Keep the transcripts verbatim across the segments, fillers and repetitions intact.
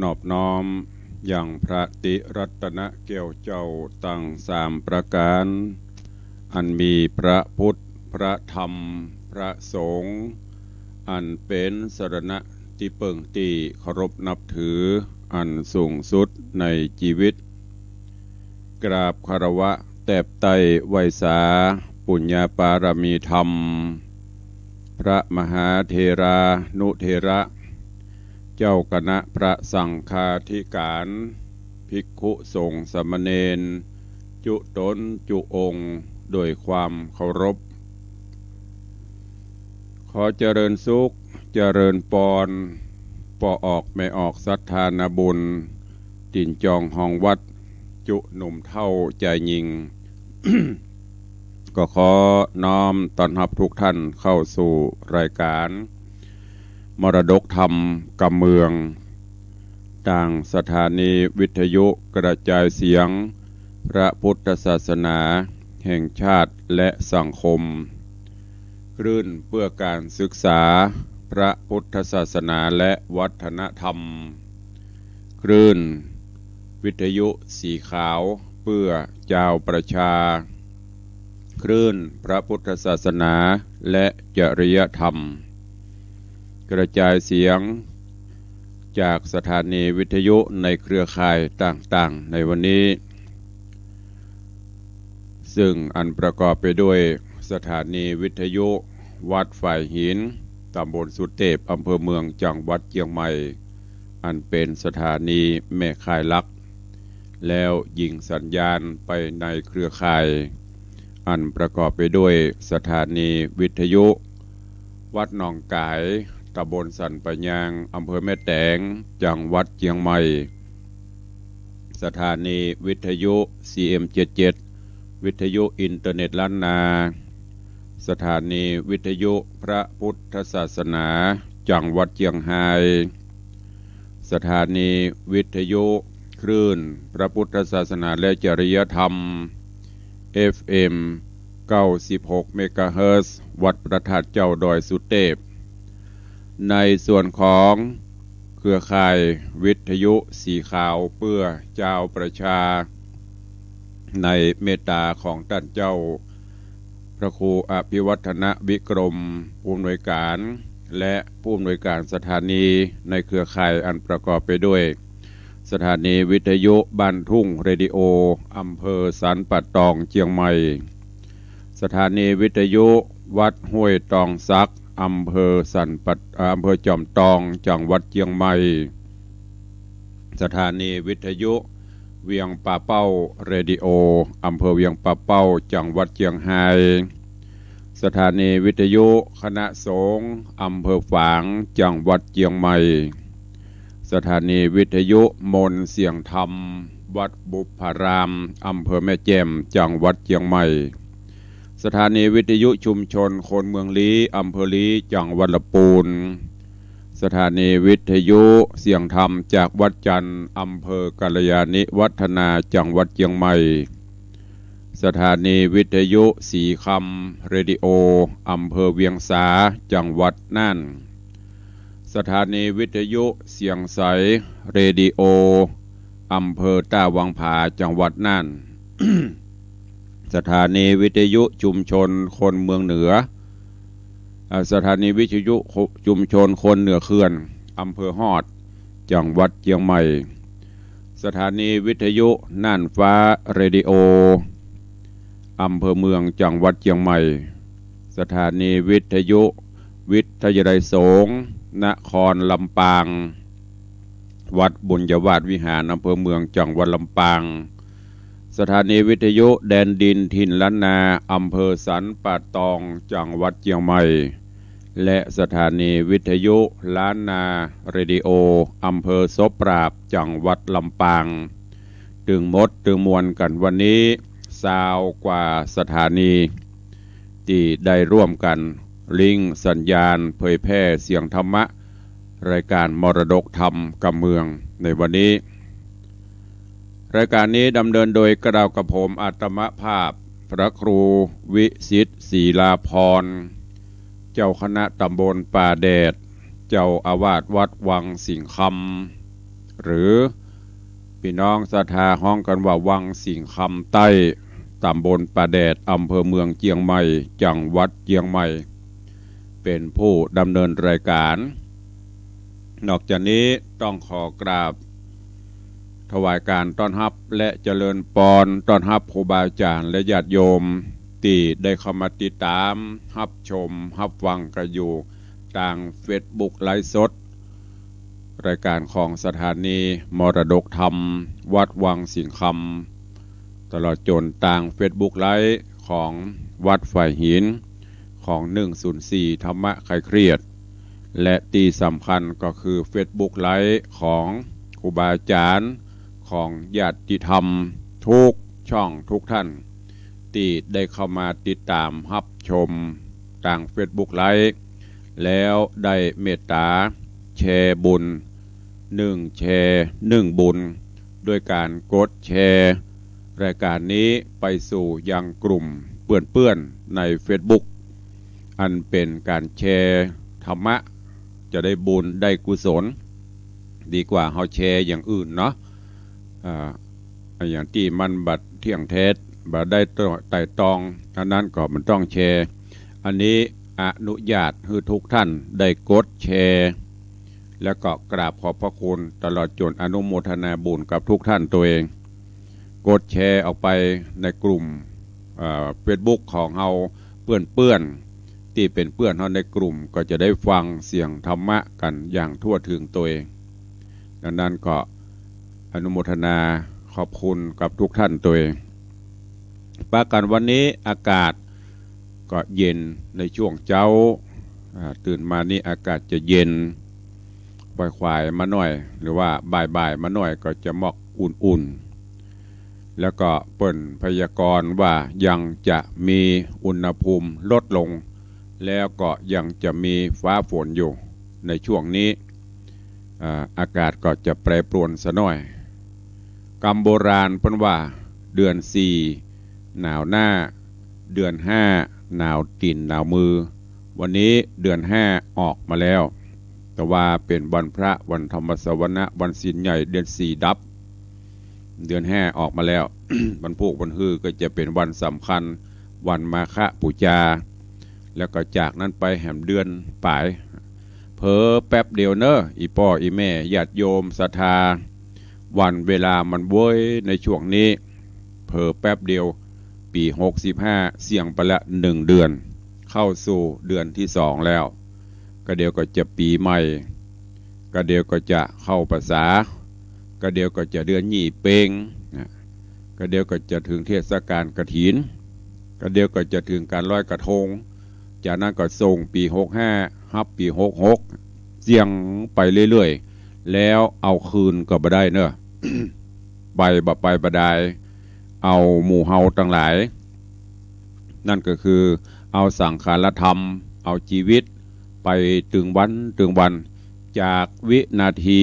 นอบน้อมยังพระติรัตนแก้วเจ้าตังสามประก๋าน อันมีพระพุทธ พระธรรม พระสงฆ์ อันเป๋นสรณะตี้เปิ้งตี้เคารพนับถืออันสูงสุดในจีวิต กราบคารวะแตบไต้ไหว้สาปุญญาปารมีธรรม พระมหาเถรานุเถระ เจ้าคณะพระสังฆาธิการ ภิกขุสงฆ์สามเณร จุต๋นจุองค์ โดยความเคารพ ขอเจริญสุข เจริญปอน ป้อออกแม่ออกศรัทธานาบุญ ตี๋นจองฮองวัด จุหนุ่มเฒ่าจายญิง ก็ขอน้อมต้อนฮับทุกท่านเข้าสู่รายการมรดกธรรมกำเมือง ตางสถานีวิทยุกระจายเสียงพระพุทธศาสนาแห่งชาติและสังคม คลื่นเพื่อการศึกษาพระพุทธศาสนาและวัฒนธรรม คลื่นวิทยุสีขาวเพื่อจาวประชา คลื่นพระพุทธศาสนาและจริยธรรม กระจายเสียงจากสถานีวิทยุในเครือข่ายต่างๆ ในวันนี้ ซึ่งอันประกอบไปด้วยสถานีวิทยุวัดฝายหิน ตำบลสุเตพ อำเภอเมือง จังหวัดเจียงใหม่ อันเป๋นสถานีแม่ข่ายหลัก แล้วยิงสัญญาณไปในเครือข่าย อันประกอบไปด้วยสถานีวิทยุวัดหนองก๋าย ตำบลสันป่ายาง อำเภอแม่แตง จังหวัดเจียงใหม่ สถานีวิทยุ ซีเอ็มเจ็ดเจ็ด วิทยุอินเทอร์เน็ตล้านนา สถานีวิทยุพระพุทธศาสนา จังหวัดเจียงฮาย สถานีวิทยุคลื่นพระพุทธศาสนาและจริยธรรม เอฟเอ็ม เก้าสิบหก เมกะเฮิรตซ์ วัดพระธาตุเจ้าดอยสุเตพ ในส่วนของเครือข่ายวิทยุสีขาวเพื่อจาวประชา ในเมตตาของต้านเจ้าพระครูอภิวัฒนวิกรม ผู้อำนวยการ และผู้อำนวยการสถานีในเครือข่ายอันประกอบไปด้วย สถานีวิทยุบ้านทุ่งเรดิโอ อำเภอสันป่าตอง เจียงใหม่ สถานีวิทยุวัดห้วยตองสัก อำเภอสันป่า เอ่อ อำเภอจอมตอง จังหวัดเจียงใหม่ สถานีวิทยุเวียงป่าเป้าเรดิโอ อำเภอเวียงป่าเป้า จังหวัดเจียงฮาย สถานีวิทยุคณะสงฆ์ อำเภอฝาง จังหวัดเจียงใหม่ สถานีวิทยุมนต์เสียงธรรม วัดบุพพาราม อำเภอแม่แจ่ม จังหวัดเจียงใหม่ สถานีวิทยุชุมชนคนเมืองลี้ อำเภอลี้ จังหวัดละปูน สถานีวิทยุเสียงธรรมจากวัดจันทร์ อำเภอกัลยาณิวัฒนา จังหวัดเจียงใหม่ สถานีวิทยุสีคำเรดิโอ อำเภอเวียงสา จังหวัดน่าน สถานีวิทยุเสียงใสเรดิโอ อำเภอต้าวังผา จังหวัดน่าน สถานีวิทยุชุมชนคนเมืองเหนือ อ่า สถานีวิทยุชุมชนคนเหนือเขื่อน อำเภอฮอด จังหวัดเจียงใหม่ สถานีวิทยุน่านฟ้าเรดิโอ อำเภอเมือง จังหวัดเจียงใหม่ สถานีวิทยุวิทยาลัยสงฆ์นครลำปาง วัดบุญยวาสวิหาร อำเภอเมือง จังหวัดลำปาง สถานีวิทยุแดนดินถิ่นล้านนา อำเภอสันป่าตอง จังหวัดเจียงใหม่ และสถานีวิทยุล้านนาเรดิโอ อำเภอโสปราบ จังหวัดลำปาง ตึงหมดตึงมวลกั๋นวันนี้ ซาวกว่าสถานี ตี้ได้ร่วมกั๋นลิงก์สัญญาณเผยแพร่เสียงธรรมะ รายการมรดกธรรมกำเมืองในวันนี้ รายการนี้ดำเนินโดยเกล้ากระผมอาตมาภาพพระครูวิสิทธิ์ศรีลาภรณ์ เจ้าคณะตำบลป่าแดด เจ้าอาวาสวัดวังสิงห์คำ หรือปี้น้องศรัทธาฮ้องกั๋นว่าวังสิงห์คำใต้ ต๋ำบลป่าแดด อำเภอเมืองเจียงใหม่ จังหวัดเจียงใหม่ เป๋นผู้ดำเนินรายก๋าน นอกจากนี้ต้องขอกราบถวายก๋านต้อนฮับและเจริญปอนต้อนฮับครูบาอาจ๋ารย์และญาติโยมตี้ได้เข้ามาติดต๋ามฮับชมฮับฟังกั๋นอยู่ตางเฟซบุ๊กไลฟ์สด รายก๋านของสถานีมรดกธรรมวัดวังสิงห์คำ ตลอดจ๋นตางเฟซบุ๊กไลฟ์ของวัดฝายหิน ของหนึ่งศูนย์สี่ธรรมะคลายเครียด และตี้สำคัญก็คือเฟซบุ๊กไลฟ์ของครูบาอาจ๋ารย์ ของญาติธรรมกู้ช่องกู้ต้าน ตี้ได้เข้ามาติดต๋ามฮับชมตางเฟซบุ๊กไลฟ์ แล้วได้เมตต๋าแชร์บุญ หนึ่งแชร์หนึ่งบุญ ด้วยก๋านกดแชร์รายก๋านนี้ไปสู่ยังกลุ่มเปื้อนๆ ในเฟซบุ๊ก อันเป๋นก๋านแชร์ธรรมะ จะได้บุญได้กุศล ดีกว่าเฮาแชร์อย่างอื่นเนาะ อ่า อย่างตี้มันบ่เที่ยงแต๊ บ่ได้ไตร่ตรอง อันนั้นก็บ่ต้องแชร์ อันนี้อนุญาตหื้อกู้ต้านได้กดแชร์ แล้วก็กราบขอบพระคุณ ตลอดจ๋นอนุโมทนาบุญกับกู้ต้านตวย กดแชร์ออกไปในกลุ่ม เอ่อ เฟซบุ๊กของเฮาเปื้อนๆ ตี้เป๋นเปื้อนเฮาในกลุ่มก็จะได้ฟังเสียงธรรมะกั๋นอย่างทั่วเถิงตวย ดังนั้นก็อนุโมทนาขอบคุณกับกู้ต้านตวย ปากั๋นวันนี้อากาศก็เย็นในช่วงเจ๊า อ่า ตื่นมานี่อากาศจะเย็น ขวายๆ มาหน่อย หรือว่าบ่ายๆ มาหน่อยก็จะหมอกอุ่นๆ แล้วก็เปิ้นพยากรณ์ว่ายังจะมีอุณหภูมิลดลง แล้วก็ยังจะมีฟ้าฝนอยู่ในช่วงนี้ อ่า อากาศก็จะแปรปรวนสักหน่อย กำโบราณเปิ้นว่า เดือนสี่หนาวหน้า เดือนห้าหนาวตี๋นหนาวมือ วันนี้เดือนห้าออกมาแล้ว แต่ว่าเป๋นวันพระ วันธรรมสวนะ วันศีลใหญ่ เดือนสี่ดับ เดือนห้าออกมาแล้ว วันพูกวันฮือก็จะเป๋นวันสำคัญ วันมาฆบูชา แล้วก็จากนั้นไปแหมเดือนป๋าย เผลอแป๊บเดียวเนอะ อี่ป้ออี่แม่ญาติโยมศรัทธา วันเวลามันเว้ยในช่วงนี้ เผลอแป๊บเดียว ปี๋หกสิบห้าเสี่ยงไปละหนึ่งเดือน เข้าสู่เดือนที่สองแล้ว ก็เดี๋ยวก็จะปี๋ใหม่ ก็เดี๋ยวก็จะเข้าพรรษา ก็เดี๋ยวก็จะเดือนยี่เป็งนะ ก็เดี๋ยวก็จะเถิงเทศกาลกฐิน ก็เดี๋ยวก็จะเถิงก๋านลอยกระทง จากนั้นก็ส่งปี๋หกห้า ฮับปี๋หกหก เสี่ยงไปเรื่อยๆ แล้วเอาคืนก็บ่ได้เนอะ ไปบ่ไปบ่ดาย เอาหมู่เฮาตังหลาย นั่นก็คือเอาสังขารธรรม เอาจีวิตไปตึงวันตึงวัน จากวินาที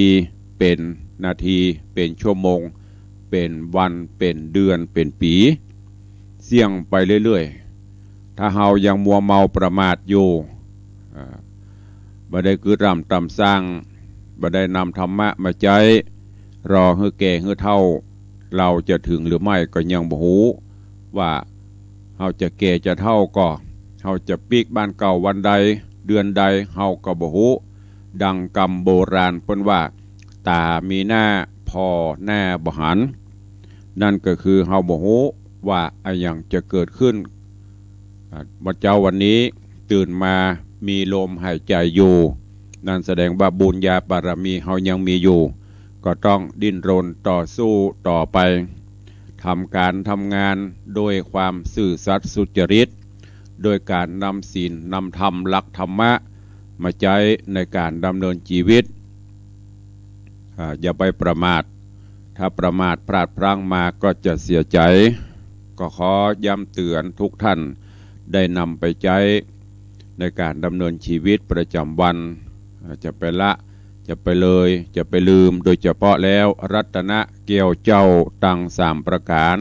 เป๋นนาที เป๋นชั่วโมง เป๋นวัน เป๋นเดือน เป๋นปี๋ เสี่ยงไปเรื่อยๆ ถ้าเฮายังมัวเมาประมาทอยู่ อ่า บ่ได้กึ๊ดร่ำต๋ำสร้าง บ่ได้นำธรรมะมาใจ๊ รอหื้อแก่หื้อเฒ่า เฮาจะเถิงหรือไม่ก็ยังบ่ฮู้ ว่าเฮาจะแก่จะเฒ่าก่อ เฮาจะปิ๊กบ้านเก่าวันใด เดือนใด เฮาก็บ่ฮู้ ดังกำโบราณเปิ้นว่า ต๋ามีหน้า ผ่อหน้าบ่หัน นั่นก็คือเฮาบ่ฮู้ว่าอะหยังจะเกิดขึ้น อ่า เมื่อเจ๊าวันนี้ตื่นมามีลมหายใจ๋อยู่ นั่นแสดงว่าบุญญาบารมีเฮายังมีอยู่ ก็ต้องดิ้นรนต่อสู้ต่อไป ทำก๋านทำงานด้วยความซื่อสัตย์สุจริต โดยก๋านนำศีลนำธรรมหลักธรรมะมาใจ๊ในก๋านดำเนินจีวิต อ่า อย่าไปประมาท ถ้าประมาทพลาดพลั้งมาก็จะเสียใจ๋ ก็ขอย้ำเตื๋อนกู้ต้านได้นำไปใจ๊ในก๋านดำเนินจีวิตประจ๋ำวัน อ่า จะไปละ จะไปเลย จะไปลืม โดยเฉพาะแล้วรัตนะแก้วเจ้าตังสามประก๋าน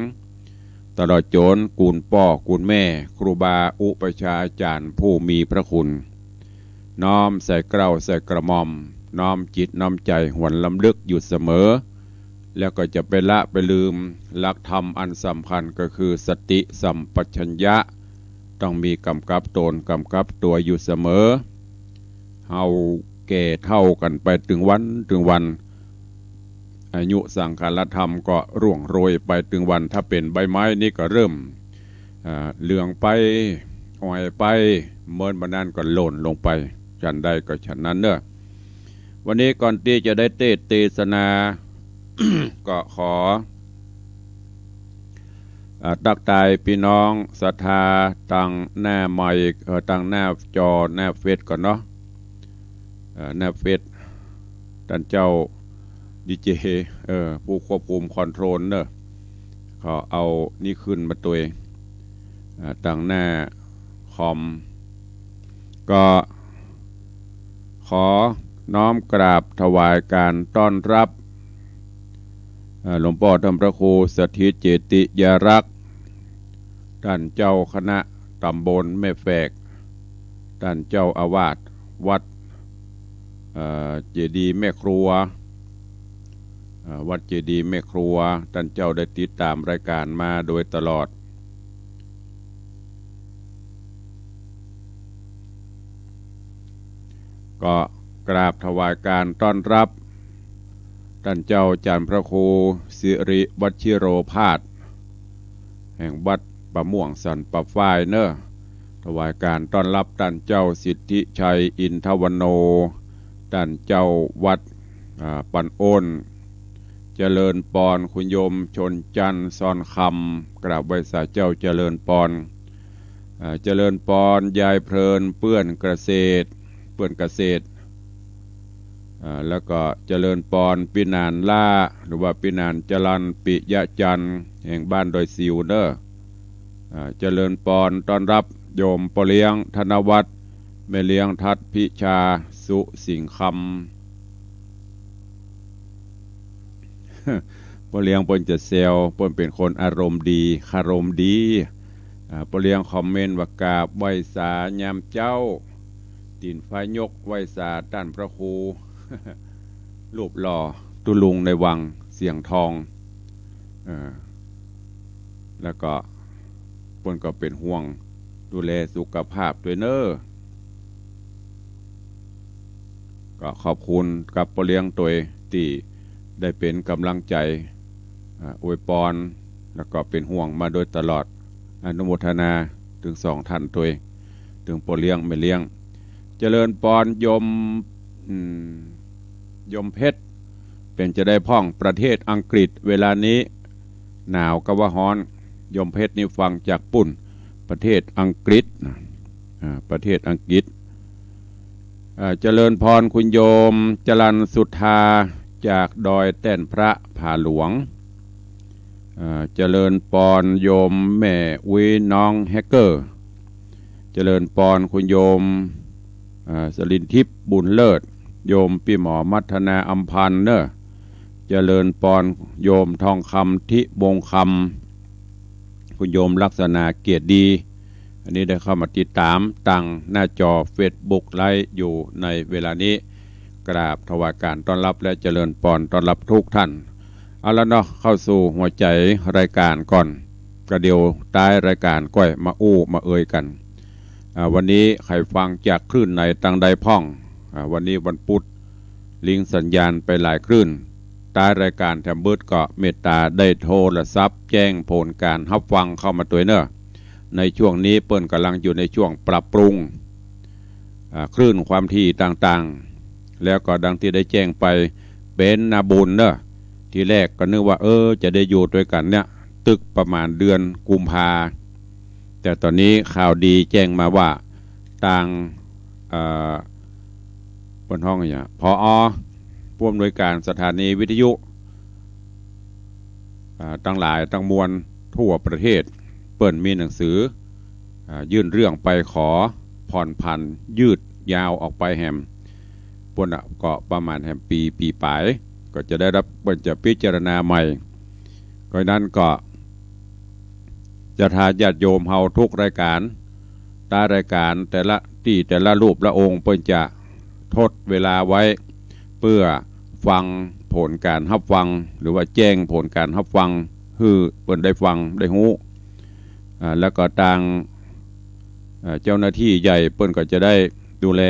ตลอดจ๋นกู๋นป้อกู๋นแม่ ครูบาอุปัชฌาย์อาจ๋ารย์ผู้มีพระคุณ น้อมใส่เกล้าใส่กระหม่อม น้อมจิตน้อมใจ๋หวนรำลึกอยู่เสมอ แล้วก็จะไปละไปลืมหลักธรรมอันสำคัญก็คือสติสัมปชัญญะ ต้องมีกำกับตนกำกับตั๋วอยู่เสมอ เฮาแก่เฒ่ากั๋นไปตึงวันตึงวัน อายุสังขารธรรมก็ร่วงโรยไปตึงวัน ถ้าเป๋นใบไม้นี่ก็เริ่ม อ่า เหลืองไป อ่อยไป เมินบ่านั้นก็หล่นลงไป ฉันใดก็ฉันนั้นเนาะ วันนี้ก่อนตี้จะได้เตสน์เตสนา ก็ขอ อ่า ตั๊กตายปี้น้องศรัทธาตางหน้าไมค์ เอ่อ ตางหน้าจอหน้าเฟซก่อนเนาะ เอ่อ หน้าเฟซ ต้านเจ้าดีเจ เอ่อ ผู้ควบคุมคอนโทรลเนาะ เขาเอานี่ขึ้นมาตวย อ่า ตางหน้าคอม ก็ขอน้อมกราบถวายการต้อนรับ เอ่อ หลวงป้อต้านพระครูสถิตเจติยารักษ์ ต้านเจ้าคณะต๋ำบลแม่แฝก ต้านเจ้าอาวาสวัด เอ่อ เจดีย์แม่ครัว เอ่อ วัดเจดีย์แม่ครัว ต้านเจ้าได้ติดต๋ามรายก๋านมาโดยตลอด ก็กราบถวายการต้อนรับ ต้านเจ้าจารย์พระครูสิริวชิโรภาส แห่งวัดป่าม่วงสันป่าฝ้ายเนาะ ถวายการต้อนรับต้านเจ้าสิทธิชัยอินทวโน ต้านเจ้าวัด อ่า ปันโอน เจริญปอนคุณโยมชนจันทร์ซอนคำ กราบไหว้สาเจ้าเจริญปอน อ่า เจริญปอนยายเพลินเปื้อนเกษตร เปื้อนเกษตร อ่า แล้วก็เจริญปอนปี้หนานล้า หรือว่าปี้หนานจรัญปิยะจันทร์ แห่งบ้านดอยสิวเนาะ อ่า เจริญปอนต้อนรับโยมป้อเลี้ยงธนวัฒน์ แม่เลี้ยงทัศน์พิชา สุสิงห์คำ ป้อเลี้ยงเปิ้นจะแซว เปิ้นเป๋นคนอารมณ์ดี คารมดี อ่า ป้อเลี้ยงคอมเมนต์ว่ากราบไหว้สายามเจ๊า ตี๋นฟ้ายกไหว้สาต้านพระครู รูปหล่อตุ๊ลุงในวังเสียงทอง เอ่อ แล้วก็เปิ้นก็เป๋นห่วงดูแลสุขภาพตวยเนาะ ก็ขอบคุณกับป้อเลี้ยงตวยตี้ได้เป๋นก๋ำลังใจ๋ อ่า อวยปอน แล้วก็เป๋นห่วงมาโดยตลอด อนุโมทนาเถิงสองต้านตวย เถิงป้อเลี้ยงแม่เลี้ยง เจริญปอนโยม อืม โยมเพชร เป๋นจาใดพ่องประเทศอังกฤษเวลานี้ หนาวกาว่าฮ้อน โยมเพชรนี่ฟังจากปู๊น ประเทศอังกฤษนะ อ่า ประเทศอังกฤษ อ่า เจริญปอนคุณโยมจรัญสุธา จากดอยแต้นพระผาหลวง อ่า เจริญปอนโยมแม่อุ๊ยน้องแฮกเกอร์ เจริญปอนคุณโยม อ่า สลินทิพย์บุญเลิศ โยมปี้หมอมัทนาอำพันธ์เนาะ เจริญปอนโยมทองคำทิวงศ์คำ คุณโยมลักษณะเกียรติดี อันนี้ได้เข้ามาติดต๋ามตางหน้าจอเฟซบุ๊กไลฟ์อยู่ในเวลานี้ กราบถวายการต้อนรับและเจริญปอนต้อนรับทุกท่าน เอาละเนาะ เข้าสู่หัวใจ๋รายก๋านก่อน ก็เดี๋ยวต๊ายรายก๋านก้อยมาอู้มาเอยกั๋น อ่า วันนี้ใผฟังจากคลื่นไหนตางใดพ่อง อ่า วันนี้วันปุธ ลิงก์สัญญาณไปหลายคลื่น ต๊ายรายก๋านแถมเบิดก็เมตต๋าได้โทรศัพท์แจ้งผลก๋านฮับฟังเข้ามาตวยเนาะ ในช่วงนี้เปิ้นก่ำลังอยู่ในช่วงปรับปรุง อ่า คลื่นความถี่ต่างๆ แล้วก็ดังตี้ได้แจ้งไป เป๋นนาบุญเนาะ ทีแรกก็นึกว่า เออ จะได้อยู่ตวยกั๋นเนี่ย ตึกประมาณเดือนกุมภา แต่ต๋อนนี้ข่าวดีแจ้งมาว่า ตาง เอ่อ เปิ้นฮ้องอะหยัง ผอ ผู้อำนวยการสถานีวิทยุ อ่า ตังหลายตังมวลทั่วประเทศ เปิ้นมีหนังสือ อ่า ยื่นเรื่องไปขอผ่อนผันยืดยาวออกไปแหม ปู๊นน่ะ ก็ประมาณแหมปี๋ ปี๋ป๋าย ก็จะได้รับ เปิ้นจะพิจารณาใหม่ ก็นั้นก็ ศรัทธาญาติโยมเฮาทุกรายก๋าน ต๊ายรายก๋านแต่ละตี้แต่ละรูปละองค์ เปิ้นจะทดเวลาไว้ เปื้อฟังผลก๋านฮับฟัง หรือว่าแจ้งผลก๋านฮับฟัง หื้อเปิ้นได้ฟังได้ฮู้ อ่า แล้วก็ตาง เอ่อ เจ้าหน้าตี้ใหญ่เปิ้นก็จะได้ดูแล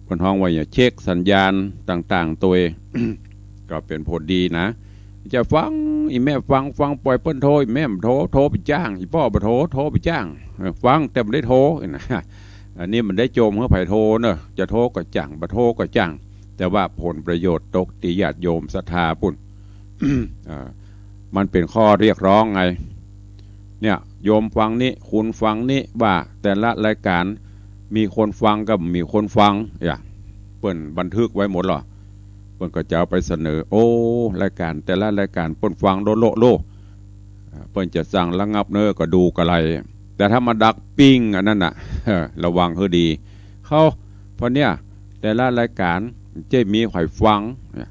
เปิ้นฮ้องว่าหยัง เช็คสัญญาณต่างๆ ตวย ก็เป๋นผลดีนะ จะฟัง อี่แม่ฟัง ฟังป่อยเปิ้นโทร อี่แม่บ่โทร โทรไปจ้าง อี่ป้อบ่โทร โทรไปจ้าง เออ ฟังแต่บ่ได้โทรนะ อันนี้มันได้โจมหื้อใผโทรเนาะ จะโทรก็จ้าง บ่โทรก็จ้าง แต่ว่าผลประโยชน์ตกตี้ญาติโยมศรัทธาปู้น เอ่อ มันเป๋นข้อเรียกร้องไง เนี่ย โยมฟังนี้ คุณฟังนี้ ว่าแต่ละรายก๋านมีคนฟังกับบ่มีคนฟัง เนี่ย เปิ้นบันทึกไว้หมดหรอ เปิ้นก็จะเอาไปเสนอ โอ้ รายก๋านแต่ละรายก๋านเปิ้นฟังโลโลโล อ่า เปิ้นจะสั่งระงับเน้อก็ดูกะไร แต่ถ้ามาดักปิ้งอันนั้นน่ะ ระวังหื้อดี เขา เพราะเนี่ย แต่ละรายก๋านจะมีใผฟัง เนี่ย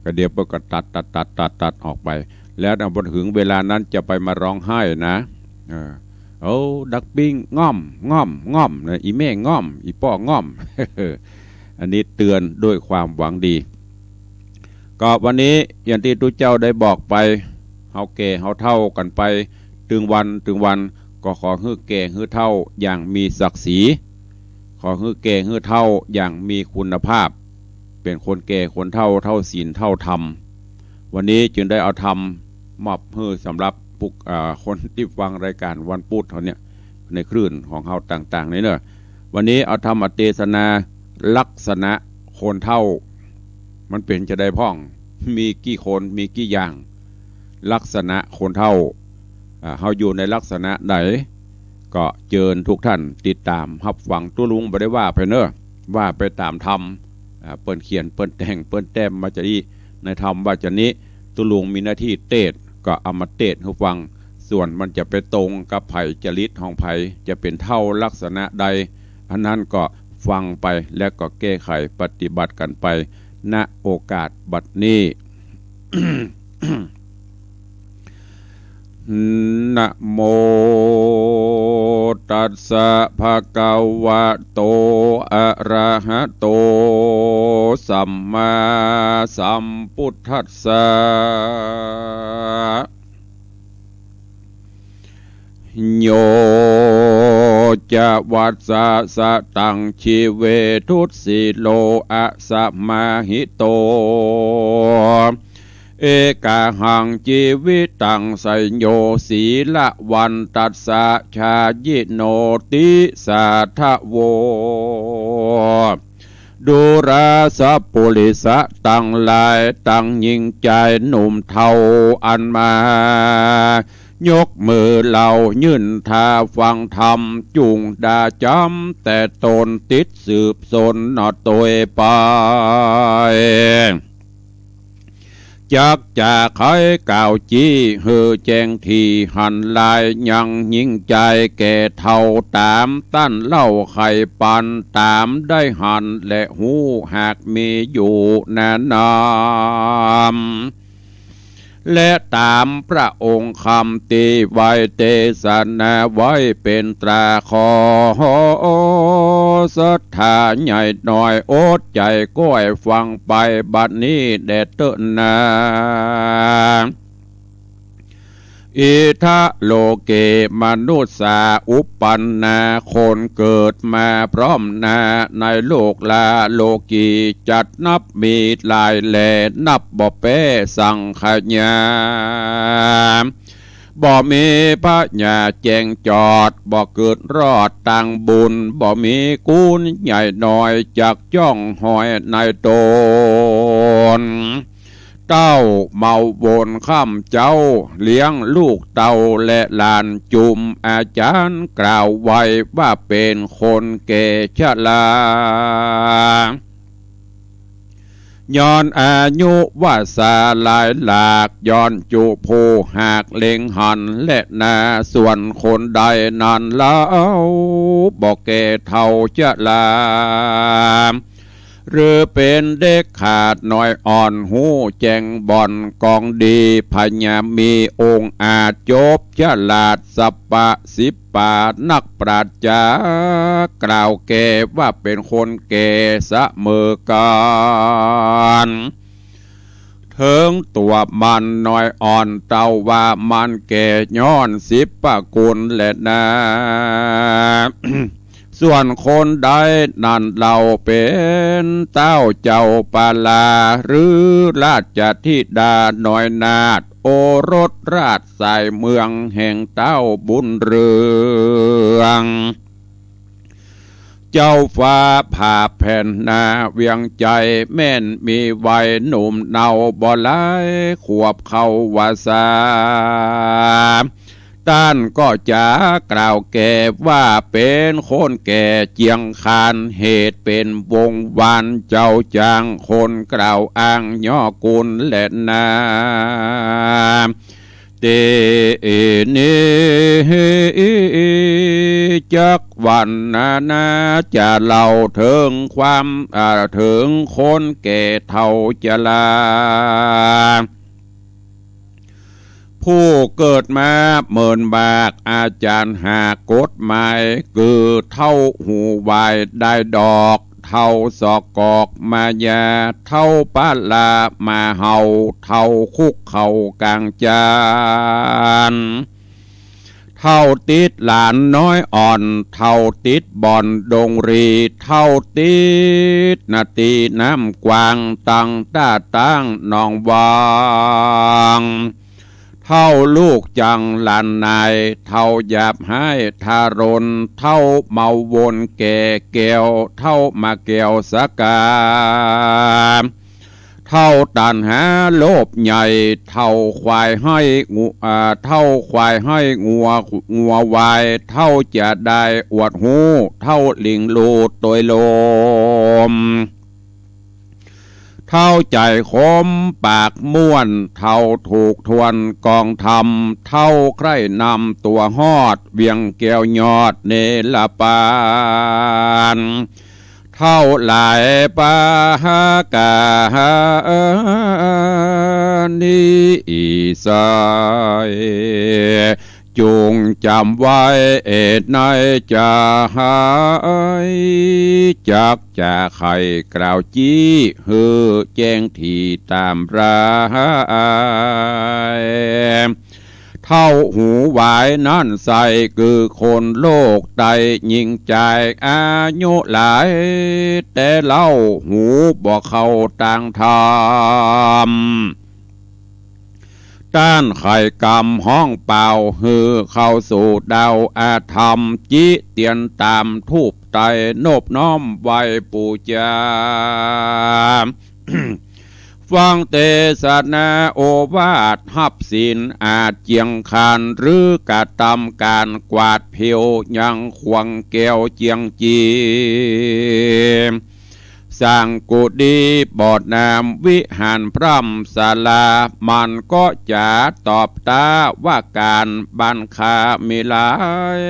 ก็เดี๋ยวเปิ้นก็ตัด ตัด ตัด ตัด ตัดออกไป แล้วพอถึงเวลานั้นจะไปมาฮ้องไห้นะ เออ โอ้ ดักปิ้ง ง่อม ง่อม ง่อมนะ อี่แม่ง่อม อี่ป้อง่อม อันนี้เตือนด้วยความหวังดี ก็วันนี้อย่างตี้ตุ๊เจ้าได้บอกไป เฮาแก่เฮาเฒ่ากั๋นไป ตึงวันตึงวัน ก็ขอหื้อแก่หื้อเฒ่าอย่างมีศักดิ์ศรี ขอหื้อแก่หื้อเฒ่าอย่างมีคุณภาพ เป๋นคนแก่คนเฒ่า เฒ่าศีลเฒ่าธรรม วันนี้จึงได้เอาธรรมมอบหื้อสำหรับปุก อ่า คนตี้ฟังรายก๋านวันพุธเฮาเนี่ย ในคลื่นของเฮาต่างๆ นี่เนาะ วันนี้เอาธรรมเตสนาลักษณะคนเฒ่า มันเป๋นจาใดพ่อง มีกี่คน มีกี่อย่าง ลักษณะคนเฒ่า อ่า เฮาอยู่ในลักษณะใด ก็เจิญทุกท่านติดต๋ามฮับฟัง ตุ๊ลุงบ่ได้ว่าไปเนาะ ว่าไปต๋ามธรรม อ่า เปิ้นเขียน เปิ้นแต่ง เปิ้นแต้มมาจาอี้ ในธรรมว่าจานี้ ตุ๊ลุงมีหน้าตี้เตสน์ ก็เอามาเตสน์หื้อฟัง ส่วนมันจะไปตรงกับใผ จริตของใผ จะเป๋นเฒ่าลักษณะใด อันนั้นก็ฟังไป แล้วก็แก้ไขปฏิบัติกั๋นไป ณ โอกาสบัดนี้ นะโมตัสสะ ภะคะวะโต อะระหะโต สัมมาสัมพุทธัสสะ โย จะ วัสสะ สะตัง ชีเว ทุสสิโล อะสะมาหิโต เอกาหัง จีวิตัง ไสโย สีละวันตัสสะ ชายิโน ติสาทะโว ดูราสะปุริสะตังหลาย ตังญิงจายหนุ่มเฒ่าอันมา ยกมือเหล่ายื่นท่าฟังธรรม จุ่งดาจ๋ำแต่ต๋นติดสืบสนหนอตวยไป จักจะไขกล่าวจี้หื้อแจ้งถี่หันหลาย ยังญิงจายแก่เฒ่าต๋าม ต้านเล่าไขปันต๋ามได้หันและฮู้หากมีอยู่นานา และต๋ามพระองค์คำตี้ไว้เตสนาไว้เป๋นตรา ขอศรัทธาใหญ่น้อยอดใจ๋ก้อยฟังไปบัดนี้แด่เต๊อะนา อิทะโลเก มนุสสา อุปปันนา คนเกิดมาพร้อมหน้าในโลกลาโลกี จัดนับมีหลายแล นับบ่แป๊สังขยา บ่มีพญาแจ้งจอด บ่เกิดรอดตางบุญ บ่มีกูลใหญ่น้อยจักจ้องหอยในต๋น เต้าเมาวนค่ำเจ๊า เลี้ยงลูกเต้าและหลาน จุมอาจารย์กล่าวไว้ว่าเป๋นคนแก่ชรา ย้อนอายุวาสาหลายหลาก ย้อนจุผู้หากเล็งหันแลนา ส่วนคนใดนั้นเล่า บ่แก่เฒ่าชรา หรือเป๋นเด็กขาดน้อยอ่อน ฮู้แจ้งบ่อนกองดี พญามีองอาจ จบฉลาดสัปปะสิบปา นักปราชญ์จ๋า กล่าวแก่ว่าเป๋นคนแก่เสมอก๋าน เถิงตั๋วมันน้อยอ่อน เต้าว่ามันแก่ย้อนสิบประกุลแลนา ส่วนคนใดนั้นเล่าเป๋นเต้าเจ้าปาลา หรือราชธิดาน้อยนาถ โอรสราชสายเมืองแห่งเต้าบุญเรือง เจ้าฟ้าผ่าแผ่นนาเวียงไจ แม่นมีวัยหนุ่มเนาบ่หลายขวบเข้าว่าสา ต้านก็จะกล่าวแก่ว่าเป๋นคนแก่เจียงคาน เหตุเป๋นวงวานเจ้าจาง คนกล่าวอ้างย่อกุลแลนา ตี้นี้จักวรรณนาจะเล่าเถิงความ อ่า เถิงคนแก่เฒ่าจรา ผู้เกิดมาเหมือนหมาก อาจารย์หากกฎหมาย คือเฒ่าหูหวายได้ดอก เฒ่าศอกกอกมายา เฒ่าปาลาหมาเห่า เฒ่าคุกเข่ากลางจาน เฒ่าติดหลานน้อยอ่อน เฒ่าติดบ่อนดงรี เฒ่าติดนาตีน้ำกว้าง ตังต้าตั้งหนองวัง เฒ่าลูกจังหลานนาย เฒ่าหยาบฮ้ายทารุณ เฒ่าเมาวนแก่แก้ว เฒ่ามาแก้วสกา เฒ่าตัณหาโลภใหญ่ เฒ่าควายฮ้ายงัว อ่า เฒ่าควายฮ้ายงัว งัววาย เฒ่าจะได้อวดฮู้ เฒ่าลิงลู่ตวยลม เฒ่าใจ๋ขมปากม่วน เฒ่าถูกทวนกองธรรม เฒ่าใคร่นำตั๋วฮอด เวียงแก้วยอดเนรปาน เฒ่าหลายปาหากานิสัย จงจ๋ำไว้เถิดในใจ๋ จักจะใค่กล่าวจี้ หื้อแจ้งถี่ต๋ามราย เฒ่าหูหวายนั้นใส่ คือคนโลกใต้ ญิงจายอายุหลาย แต่เล่าหูบ่เข้าตางธรรม ต้านไขกำฮ้องเป่า หื้อเข้าสู่ดาวอาธรรม จิเตียนต๋ามธูปไต้ นบน้อมไหว้ปู่จา ฟังเตสนาโอวาท ฮับศีลอาจเจียงคาน หรือกระตำก๋านกวาดผิว ยังขวางแก้วเจียงจี สร้างกุฏิบ่อน้ำวิหารพร่ำศาลา มันก็จะตอบต๋าว่าก๋านบ้านข้ามีหลาย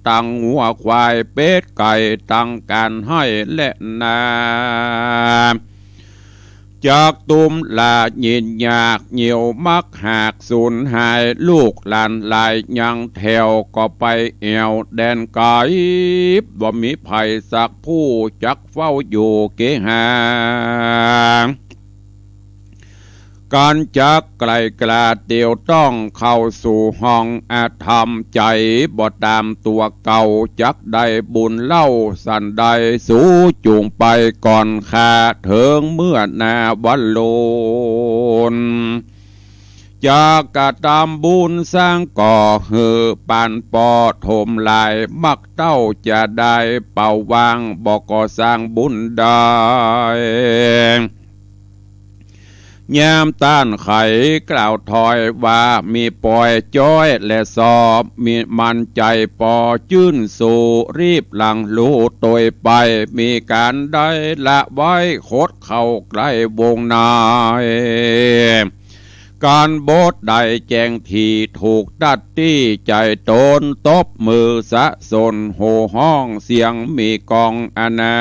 ตังงัวควายเป็ดไก่ ตังก๋านฮ้ายและนา จักตุ้มละยินยาก เหยี่ยวมักหากสูญหาย ลูกหลานหลายยังแถว ก็ไปแอ่วแดนไก๋ บ่มีใผสักผู้จักเฝ้าอยู่เกหา ก๋านจักไกล่กล้าเตียวต้อง เข้าสู่ห้องอาธรรม ใจ๋บ่ต๋ามตั๋วเก่า จักได้บุญเล่าสันใด สูจุ่งไปก่อนข้า เถิงเมื่อนาวันโลน จักกระตำบุญสร้างก่อ หื้อปานปอถมลาย มักเต้าจะได้เป่าว่าง บ่ก่อสร้างบุญได้ ยามต้านไขกล่าวถอยว่า มีปอยจ้อยและซอ มีมันใจ๋ปอจื้นสู่ รีบหลังลู่ตวยไป มีก๋านได้ละไว้ ขดเข้าใกล้วงใน ก๋านบทได้แจ้งตี้ ถูกตัดตี้ใจ๋ต๋น ตบมือสะสน โห่ฮ้องเสียงมีก้องอานา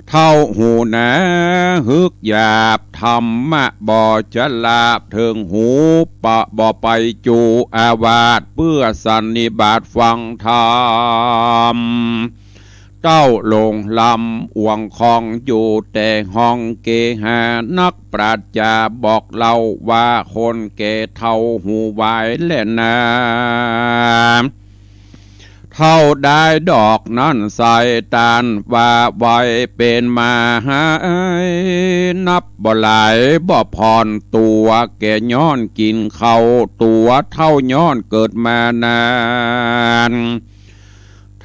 เฒ่าหูหนา ฮึกหยาบ ธรรมะบ่ฉลาด เถิงหูปะบ่ไปจูอาวาส เปื้อสันนิบาตฟังธรรม เต้าหลงลำอ่วงคองอยู่แต่ห้องเกหา นักปราชญ์บอกเล่าว่าคนแก่เฒ่าหูวายแลนา เฒ่าได้ดอกนั้นใส่ ต้านว่าไว้เป๋นมาหาย นับบ่หลายบ่ผ่อน ตั๋วแก่ย้อนกิ๋นข้าว ตั๋วเฒ่าย้อนเกิดมานาน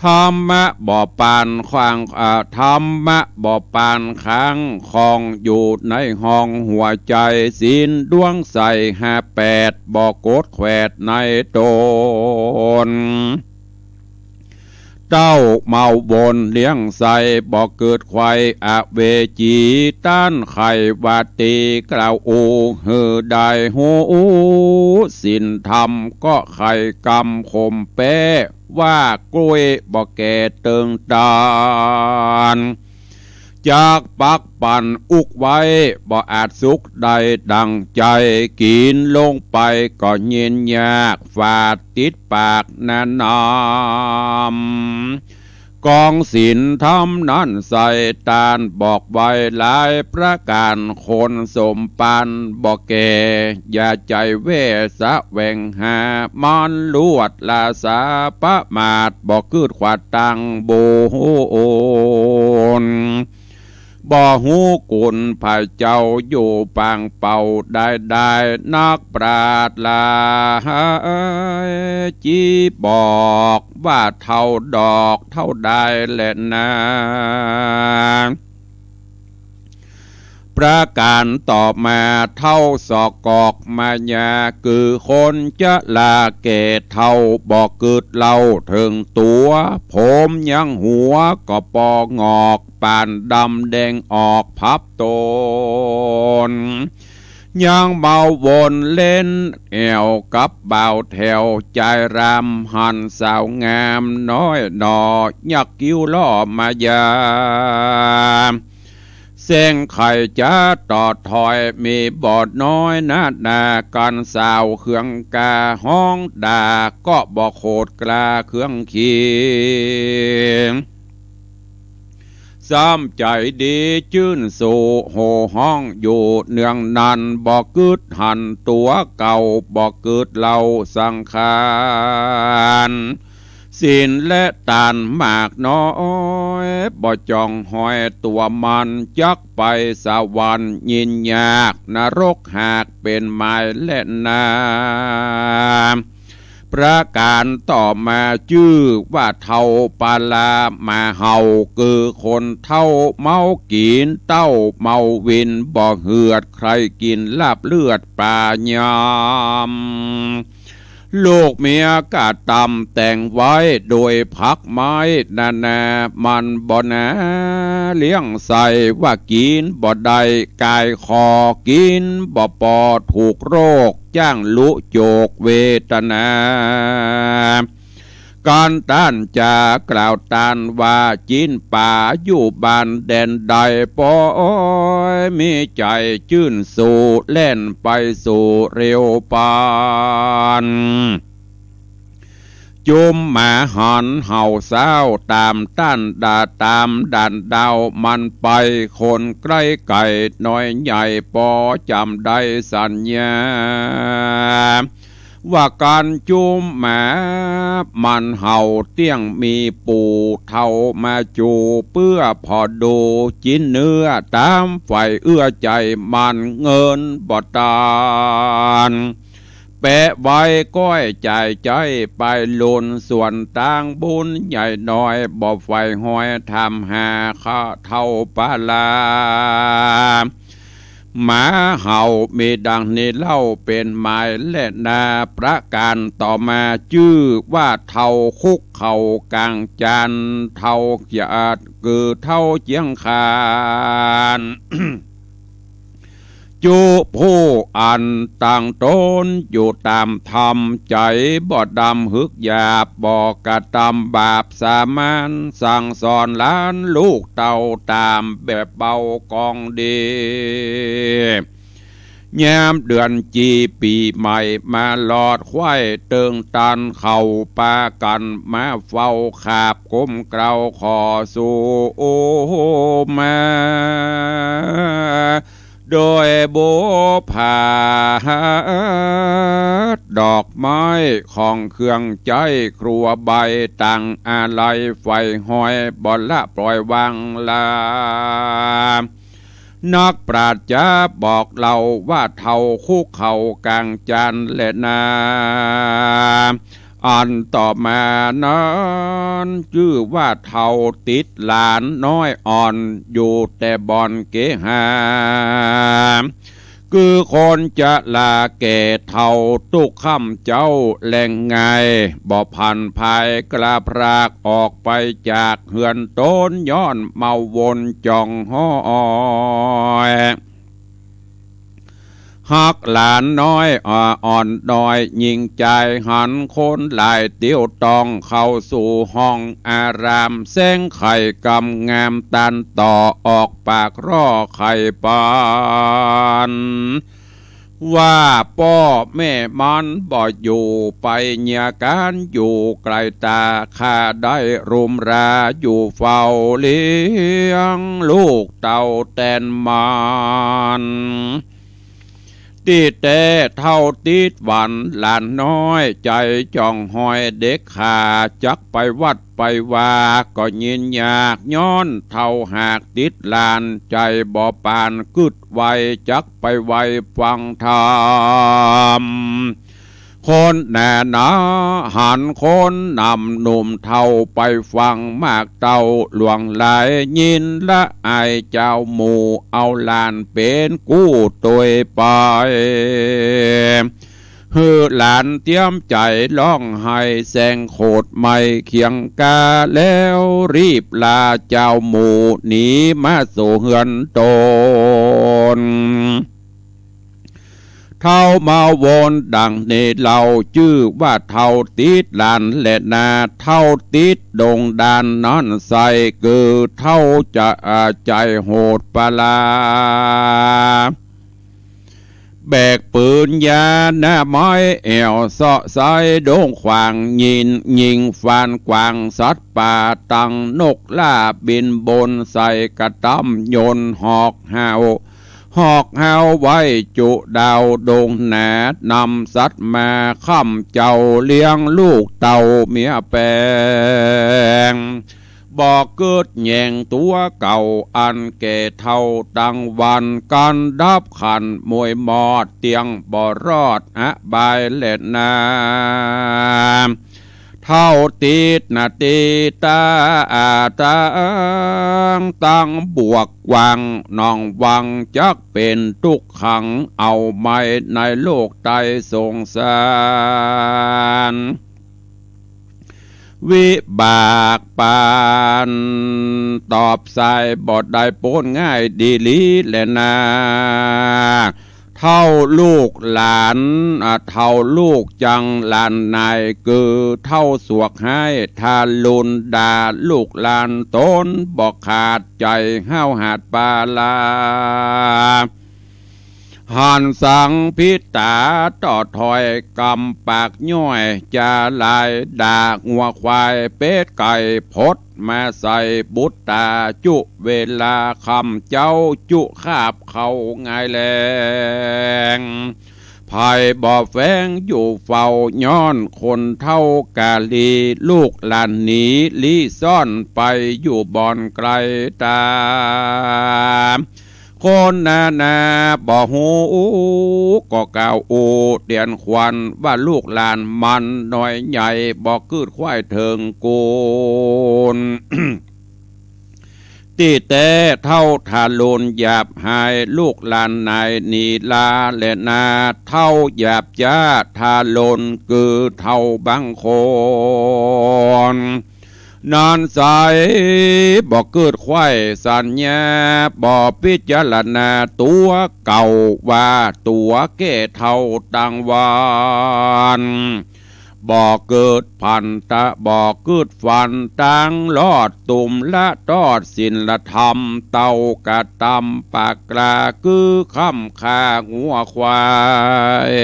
ธรรมะบ่ปานขวาง อ่า ธรรมะบ่ปานค้างคองอยู่ในห้องหัวใจ๋ ศีลดวงใสห้าแปด บ่กดแขวดในต๋น เต้าเมาวนเลี้ยงใส่ บ่เกิดใค่อเวจี ต้านไขว่าตี้กล่าวอู้ หื้อได้ฮู้ศีลธรรม ก็ไขกำขมแป๊ ว่ากล้วยบ่แก่เติงตาล จักปักปันอุกไว้ บ่อาจสุขได้ดั่งใจ๋ กิ๋นลงไปก็เย็นยาก ฝาดติดปากนานนำ กองศีลธรรมนั้นใส่ ต้านบอกไว้หลายประก๋าน คนสมปันบ่แก่ อย่าใจ๋แว่แสวงหา มันลวดราษาประมาท บ่กึ๊ดขวาดตังบุญ บ่ฮู้กุณพระเจ้าอยู่ปางเป่าได้ได้ นักปราชญ์หลายจี้บอก ว่าเฒ่าดอกเฒ่าได้แลนา ประก๋านต่อมาเฒ่าสอกกอกมายา คือคนจะลาแก่เฒ่า บ่กึ๊ดเล่าเถิงตั๋ว ผมยังหัวก็ปองอก ป่านดำแดงออกพับตน ยังเมาวนเล่นแอ่วกับบ่าวแถว จายรำหันสาวงามน้อยหน่อ ยักคิ้วล่อมายา แสงไข่จะต่อถอย มีบ่น้อยนานา กันสาวเคืองกาฮ้องด่า ก็บ่โขดกล้าเคืองขี ซ้ำใจ๋ดีจื้นสู่ โห่ฮ้องอยู่เนืองนั้น บ่กึ๊ดหันตั๋วเก่า บ่กึ๊ดเล่าสังขาร ศีลและตานมากน้อย บ่จ้องฮอยตั๋วมัน จักไปสวรรค์ยินยาก นรกหากเป๋นหมายแลนา ประก๋านต่อมาจื้อว่าเฒ่าปาลาหมาเห่า คือคนเฒ่าเมากิ๋น เต้าเมาวิน บ่เหือดใค่กิ๋นลาบเลือดป๋ายำ ลูกเมียกระตำแต่งไว้โดยผักไม้นานา มันบ่หนาเลี้ยงใส่ ว่ากิ๋นบ่ได้กายคอ กิ๋นบ่ปอถูกโรค จ้างลุโจกเวทนา ก๋านต้านจากล่าวต้านว่า จิ๊นป๋าอยู่บ้านแดนใด ปอยมีใจ๋จื้นสู่ แล่นไปสู่เร็วปาน จุมหมาหันเห่าซ้าว ต๋ามต้านด่าต๋ามด่านดาวมันไป คนใก้ไก๋น้อยใหญ่ปอจ๋ำได้สัญญา ว่าก๋านจุมหมามันเห่าเตี้ยงมีปู่เฒ่ามาจู เปื้อผ่อดูจิ๊นเนื้อ ต๋ามใฝ่เอื้อใจ๋มันเงินบ่ตาน แปะไว้ก้อยจ่ายใจ๊ไปลุน ส่วนตางบุญใหญ่น้อย บ่ใฝ่ฮอยถามหาข้าเฒ่าปาลา หมาเห่ามีดังนี้เล่าเป๋นหมายแลนา ประก๋านต่อมาจื้อว่าเฒ่าคุกเข่าก๋างจาน เฒ่าเจียดคือเฒ่าเจียงคาน จุผู้อั้นตั้งต๋นอยู่ต๋ามธรรม ใจ๋บ่ดำหึกหยาบ บ่กระตำบาปสามัญ สั่งสอนหลานลูกเต้าต๋ามแบบเบาก่องดี ยามเดือนจี๋ปี๋ใหม่มาหลอด ใค่เติงตันเข้าปากั๋นมาเฝ้า ขาบก้มเกล้าขอสู่มา โดยบุปผาดดอกไม้ของเครื่องใจ๊ ครัวใบต่างอาลัย ไฟห้อยบ่ละปล่อยวางลา นักปราชญ์จะบอกเล่าว่าเฒ่าคุกเข่าก๋างจานแลนา อันต่อมานั้นจื้อว่าเฒ่าติดหลานน้อยอ่อน อยู่แต่บ่อนเกหา คือคนจะลาแก่เฒ่า ตุ๊กค่ำเจ๊าแลงงาย บ่ผันผายกล้าพรากออกไปจากเฮือนต๋น ย้อนเมาวนจ่องห้อย ฮักหลานน้อยอ่อนน้อย ยิ่งใจ๋หันคนหลายเตี้ยวต้อง เข้าสู่ห้องอาราม แสงไข่กำงามตันต่อ ออกปากร่อไข่ปาน ว่าป้อแม่มันบ่อยู่ ไปเยียะก๋านอยู่ไก๋ต๋า ข้าได้รุมราอยู่เฝ้าเลี้ยงลูกเต้าแตนมัน ตี้แต๊เฒ่าติดหวันหลานน้อย ใจ๋จ่องห้อยเด็กขา จักไปวัดไปวาก็ยินอยาก ย้อนเฒ่าหากติดหลาน ใจ๋บ่ปานกึ๊ดไว จักไปไวฟังธรรม คนหนาหนาหันคนหนำหนุ่มเฒ่า ไปฟังมากเต้าหลวงหลาย ยินละอายเจ้าหมู่ เอาหลานเป๋นกู้ตวยไป หื้อหลานเตียมใจ๋ร้องไห้แสงโขดไหม้เคียงกา แล้วรีบลาเจ้าหมู่หนีมาสู่เฮือนต๋น เฒ่ามาวนดังนี้เล่า จื้อว่าเฒ่าติดหลานแลนา เฒ่าติดดงดานนั้นใส่ คือเฒ่าจะใจ๋โหดปลา แบกปืนยาหน้าไม้แอ่ว เซาะใส่ดงขวาง ยิงยิงฟานกวางสัตว์ป่า ตังนกล่าบินบน ใส่กระต้ำยนต์หอกเห่า หอกเห่าไว้จุดาวดงหนา นำสัตว์มาค่ำเจ๊า เลี้ยงลูกเต้าเมียแปง บ่กึ๊ดแยงตั๋วเก่า อันแก่เฒ่าตังวัน กั๋นดับขันมวยมอด เตี้ยงบ่รอดอบายแลนา เฒ่าติดนาตีตาอาตัง ตังบวกกว้างหนองวัง จักเป๋นตุ๊กขัง เอาไม้ในโลกไตสงสาร วิบากปานตอบสายบ่ได้ป๊นง่ายดีหลีแลนา เฒ่าลูกหลาน อ่า เฒ่าลูกจังหลานนาย คือเฒ่าสวกฮ้ายทารุณด่าลูกหลานต๋นบ่ขาดใจ๋ ห้าวหาญปาลา หันสังพิตาต่อถ้อยกำปากย้อย จ๋าหลายด่างัวควายเป็ดไก่ พดมาใส่บุตต๋า จุเวลาค่ำเจ๊าจุคาบเข้าง่ายแลง ไผบ่แฝงอยู่เฝ้า ย้อนคนเฒ่ากาลี ลูกหลานหนีลี้ซ่อนไปอยู่บ่อนไก๋ต๋า คนนานาบ่ฮู้ก็กล่าวอู้เตียนขวัญ ว่าลูกหลานมันน้อยใหญ่ บ่กึ๊ดใค่เถิงกูล ตี้แต๊เฒ่าทารุณหยาบฮ้าย ลูกหลานนายหนีลาแลนา เฒ่าหยาบจ๊าทารุณคือเฒ่าบางคน นั้นไซร้ บ่เกิดใค่สัญญา บ่พิจารณาตั๋วเก่าว่าตั๋วแก่เฒ่าตังวาน บ่เกิดผันตะ บ่เกิดฝันตังรอด ตุมละตอดศีลธรรม เต้ากระตำปากกล้า คือค่ำฆ่างัวควาย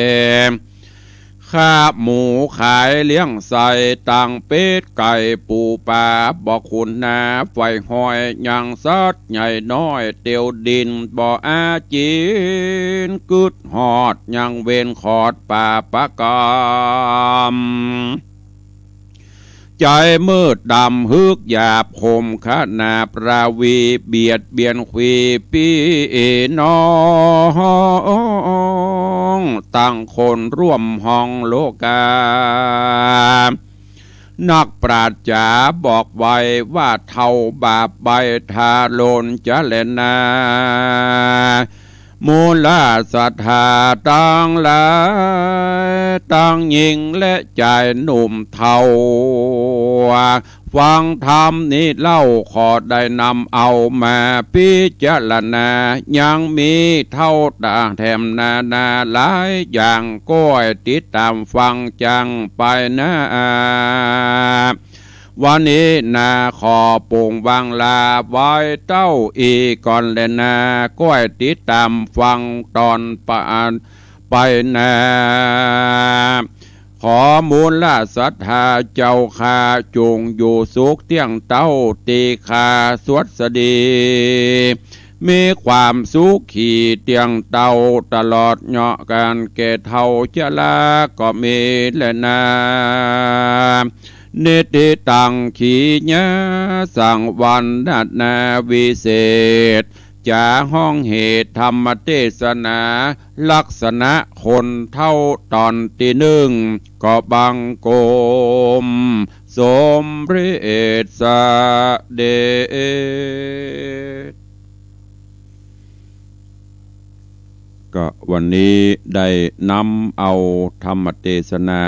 ฆ่าหมูขายเลี้ยงไส้ ตั้งเป็ดไก่ปูปลา บ่คุ้นหน้าใฝ่ห้อย ยังสัตว์ใหญ่น้อยเตียวดิน บ่อาจินกึ๊ดฮอด ยังเว้นขอดปาปะกรรม ใจ๋มืดดำ หึกหยาบ ข่มขนาบราวี เบียดเบียนขวีปี้น้อง ตังคนร่วมห้องโลกา นักปราชญ์จ๋าบอกไว้ว่า เฒ่าบาปใบ้ทารุณจะแลนา มูลศรัทธาตังหลาย ตังญิงและจายหนุ่มเฒ่า ฟังธรรมนี้เล่า ขอได้นำเอามาพิจารณา ยังมีเต้าต่างแถมนานาหลายอย่าง ก้อยติดต๋ามฟังจังไปนา วันนี้นาขอปงวางลาไว้เต้าอี้ก่อนแลนา ก้อยติดต๋ามฟังต๋อนปะ ไปนา ขอมูลศรัทธาเจ้าข้า จงอยู่สุขเตี้ยงเต้า ตี้ข้าสวัสดี มีความสุขีเตี้ยงเต้า ตลอดเยาะกาลแก่เฒ่าชราก็มีแลนา นิทธิตังขีญาสังวรรณนาวิเศษ จ๋าฮ้องเหตุธรรมเตสนา ลักษณะคนเฒ่าต๋อนตี้นึ่ง ก็บังคมสมเร็จเสด็จ ก็วันนี้ได้นำเอาธรรมเตสนา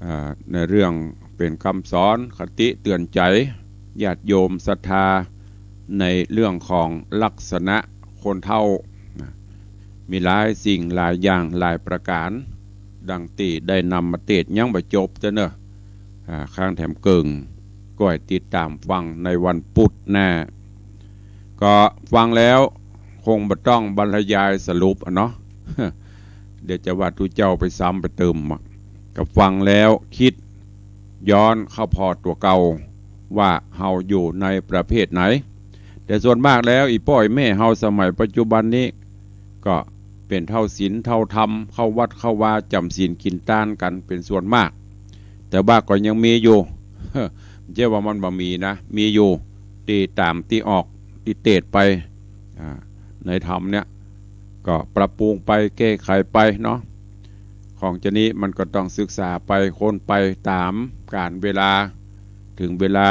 อ่า ในเรื่องเป๋นกำสอนคติเตื๋อนใจ๋ญาติโยมศรัทธา ในเรื่องของลักษณะคนเฒ่านะ มีหลายสิ่งหลายอย่างหลายประก๋าน ดังตี้ได้นำมาเตสน์ยังบ่จบเต๊อะเนาะ อ่า ข้างแถมเกิ่ง ก้อยติดต๋ามฟังในวันปุธหน้า ก็ฟังแล้วคงบ่ต้องบรรยายสรุปอะเนาะ เดี๋ยวจะว่าตุ๊เจ้าไปซ้ำไปเติมอะ ก็ฟังแล้วกึ๊ดย้อนเข้าผ่อตั๋วเก่า ว่าเฮาอยู่ในประเภทไหน แต่ส่วนมากแล้วอี่ป้ออี่แม่เฮาสมัยปัจจุบันนี้ ก็เป๋นเฒ่าศีลเฒ่าธรรม เข้าวัดเข้าวาจ๋ำศีลกิ๋นตานกั๋นเป๋นส่วนมาก แต่ว่าก็ยังมีอยู่ บ่ใจ้ว่ามันบ่มีนะ มีอยู่ ตี้ต๋ามตี้ออกตี้เตสน์ไป อ่า ในธรรมเนี่ย ก็ปรับปรุงไปแก้ไขไปเนาะ ของจานี้มันก็ต้องศึกษาไปค้นไปต๋ามกาลเวลา เถิงเวลา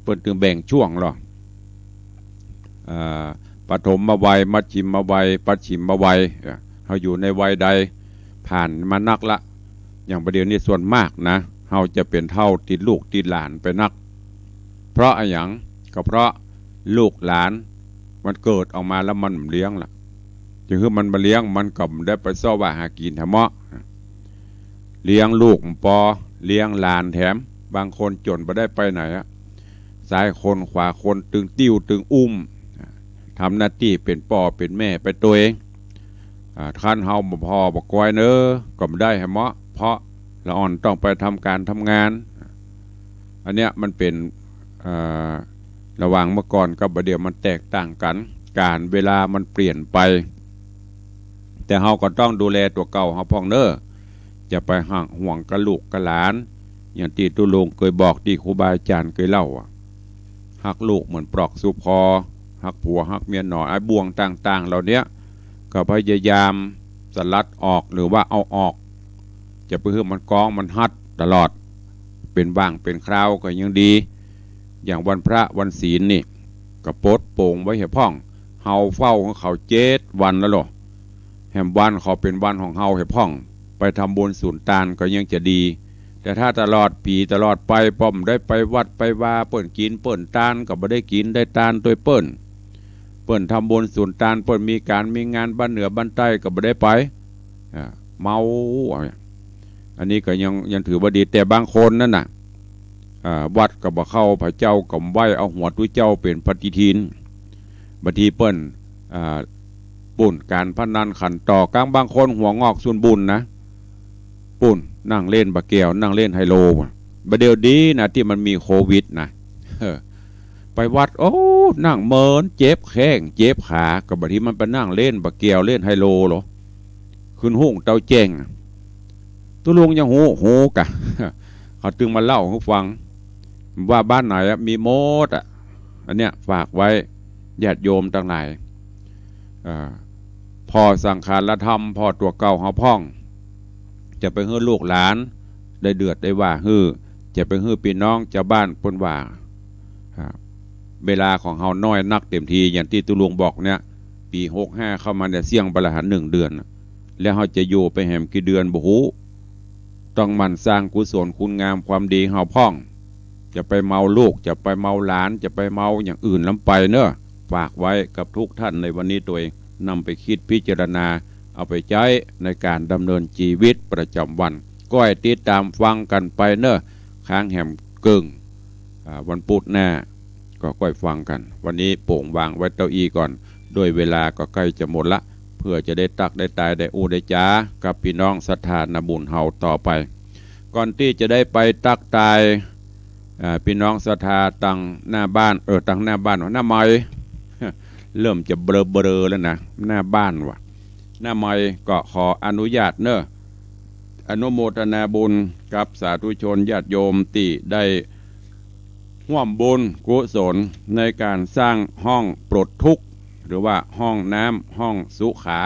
เปิ้นตึงแบ่งช่วงลอ อ่า ปฐมวัย มัชฌิมวัย ปัจฉิมวัย อ่า เฮาอยู่ในวัยใด ผ่านมานักละ อย่างบ่าเดี่ยวนี้ส่วนมากนะ เฮาจะเป๋นเฒ่าติดลูกติดหลานไปนัก เพราะอะหยัง ก็เพราะลูกหลานมันเกิดออกมาแล้วมันบ่เลี้ยงละ จะหื้อมันมาเลี้ยง มันก็บ่ได้ไปเซาะวาหากิ๋นแถมเนาะ เลี้ยงลูกบ่ปอ เลี้ยงหลานแถม บางคนจ๋นบ่ได้ไปไหนอะ ซ้ายคนขวาคน ตึงติ้วตึงอุ้ม ทำหน้าตี้เป๋นป้อเป๋นแม่ไปตวย อ่า คันเฮาบ่ผ่อบ่กอยเน่อ ก็บ่ได้แหมเนาะ เพราะละอ่อนต้องไปทำก๋านทำงาน อันเนี้ยมันเป๋น เอ่อ ระหว่างเมื่อก่อนกับบ่าเดี่ยวมันแตกต่างกั๋น ก๋าลเวลามันเปลี่ยนไป แต่เฮาก็ต้องดูแลตั๋วเก่าเฮาพ่องเน่อ จะไปหากห่วงกับลูกกับหลาน อย่างตี้ตุ๊ลุงเกยบอก ตี้ครูบาอาจ๋ารย์เกยเล่าอะ ฮักลูกเหมือนปลอกสุภอ ฮักผัวฮักเมียหนอ ไอ้บ่วงต่างๆ เหล่าเนี้ย ก็พยายามสลัดออกหรือว่าเอาออก จะไปหื้อมันก๊องมันฮัดตลอด เป๋นว่างเป๋นคราวก็ยังดี อย่างวันพระวันศีลนี่ ก็ปลดโปร่งไว้แหมพ่อง เฮาเฝ้าของเขาเจ็ดวันแล้วลอ แหมวันเขาเป๋นวันของเฮาแหมพ่อง ไปทำบุญสุนตานก็ยังจะดี แถ แต่ถ้าตลอดปี๋ตลอดไป ป้อบ่ได้ไปวัดไปวา เปิ้นกิ๋นเปิ้นตาน ก็บ่ได้กิ๋นได้ตานตวยเปิ้น เปิ้นทำบุญสุนตาน เปิ้นมีก๋านมีงานบ้านเหนือบ้านใต้ ก็บ่ได้ไป อ่า เมา อันนี้ก็ยัง ยังถือว่าดี แต่บางคนนั้นน่ะ อ่า วัดก็บ่เข้า พระเจ้าก็บ่ไหว้ เอาหัวตุ๊เจ้าเป๋นปฏิทิน บางทีเปิ้น อ่า ปุ้นก๋านพนันขันต่อ กังบางคนหัวงอกสุนบุญนะ ปุ้น นั่งเล่นบ่าแก้ว นั่งเล่นไฮโล บ่าเดี่ยวดีนะ ตี้มันมีโควิดนะ เออ ไปวัด โอ้ นั่งเมิน เจ็บแข้ง เจ็บขา ก็บ่าตี้มันไปนั่งเล่นบ่าแก้ว เล่นไฮโลเหรอ ขึ้นฮุ่งเต๊าแจ้ง ตุ๊ลุงยังฮู้ ฮู้กะ เขาตึงมาเล่าหื้อฟัง ว่าบ้านไหนอะ มีหมดอะ อันเนี้ยฝากไว้ ญาติโยมตังหลาย อ่า ผ่อสังฆารธรรม ผ่อตั๋วเก่าเฮาพ่อง จะไปหื้อลูกหลานได้เดือดได้ว่าหื้อ จะไปหื้อปี้น้องจาวบ้านเปิ้นว่า อ่า เวลาของเฮาน้อยนักเต็มที อย่างตี้ตุ๊ลุงบอกเนี่ย ปี๋หกห้าเข้ามาเนี่ย เสี้ยงไปละหันหนึ่งเดือนน่ะ แล้วเฮาจะอยู่ไปแหมกี่เดือนบ่ฮู้ ต้องหมั่นสร้างกุศลคุณงามความดีเฮาพ่อง จะไปเมาลูก จะไปเมาหลาน จะไปเมาอย่างอื่นล้ำไปเนาะ ฝากไว้กับทุกท่านในวันนี้ตวย นำไปคิดพิจารณา เอาไปใจ๊ในก๋านดำเนินจีวิตประจำวัน ก้อยติดต๋ามฟังกั๋นไปเนาะ ค้างแหมเกิ่ง อ่า วันพุธหน้า ก็ก้อยฟังกั๋น วันนี้โป๋งวางไว้เต้าอี้ก่อน ด้วยเวลาก็ใก้จะหมดละ เพื่อจะได้ตั๊กได้ตาย ได้อู้ได้จ๋ากับปี้น้องศรัทธานาบุญเฮาต่อไป ก่อนตี้จะได้ไปตั๊กตาย อ่า ปี้น้องศรัทธาตังหน้าบ้าน เออ ตังหน้าบ้าน หน้าไมค์ เริ่มจะเบลอๆ แล้วนะ หน้าบ้านว่ะ หน้าไมค์ ก็ขออนุญาตเนาะ อนุโมทนาบุญกับสาธุชนญาติโยมตี้ได้ฮ่วมบุญกุศลในก๋านสร้างห้องปลดทุกข์ หรือว่าห้องน้ำห้องสุขา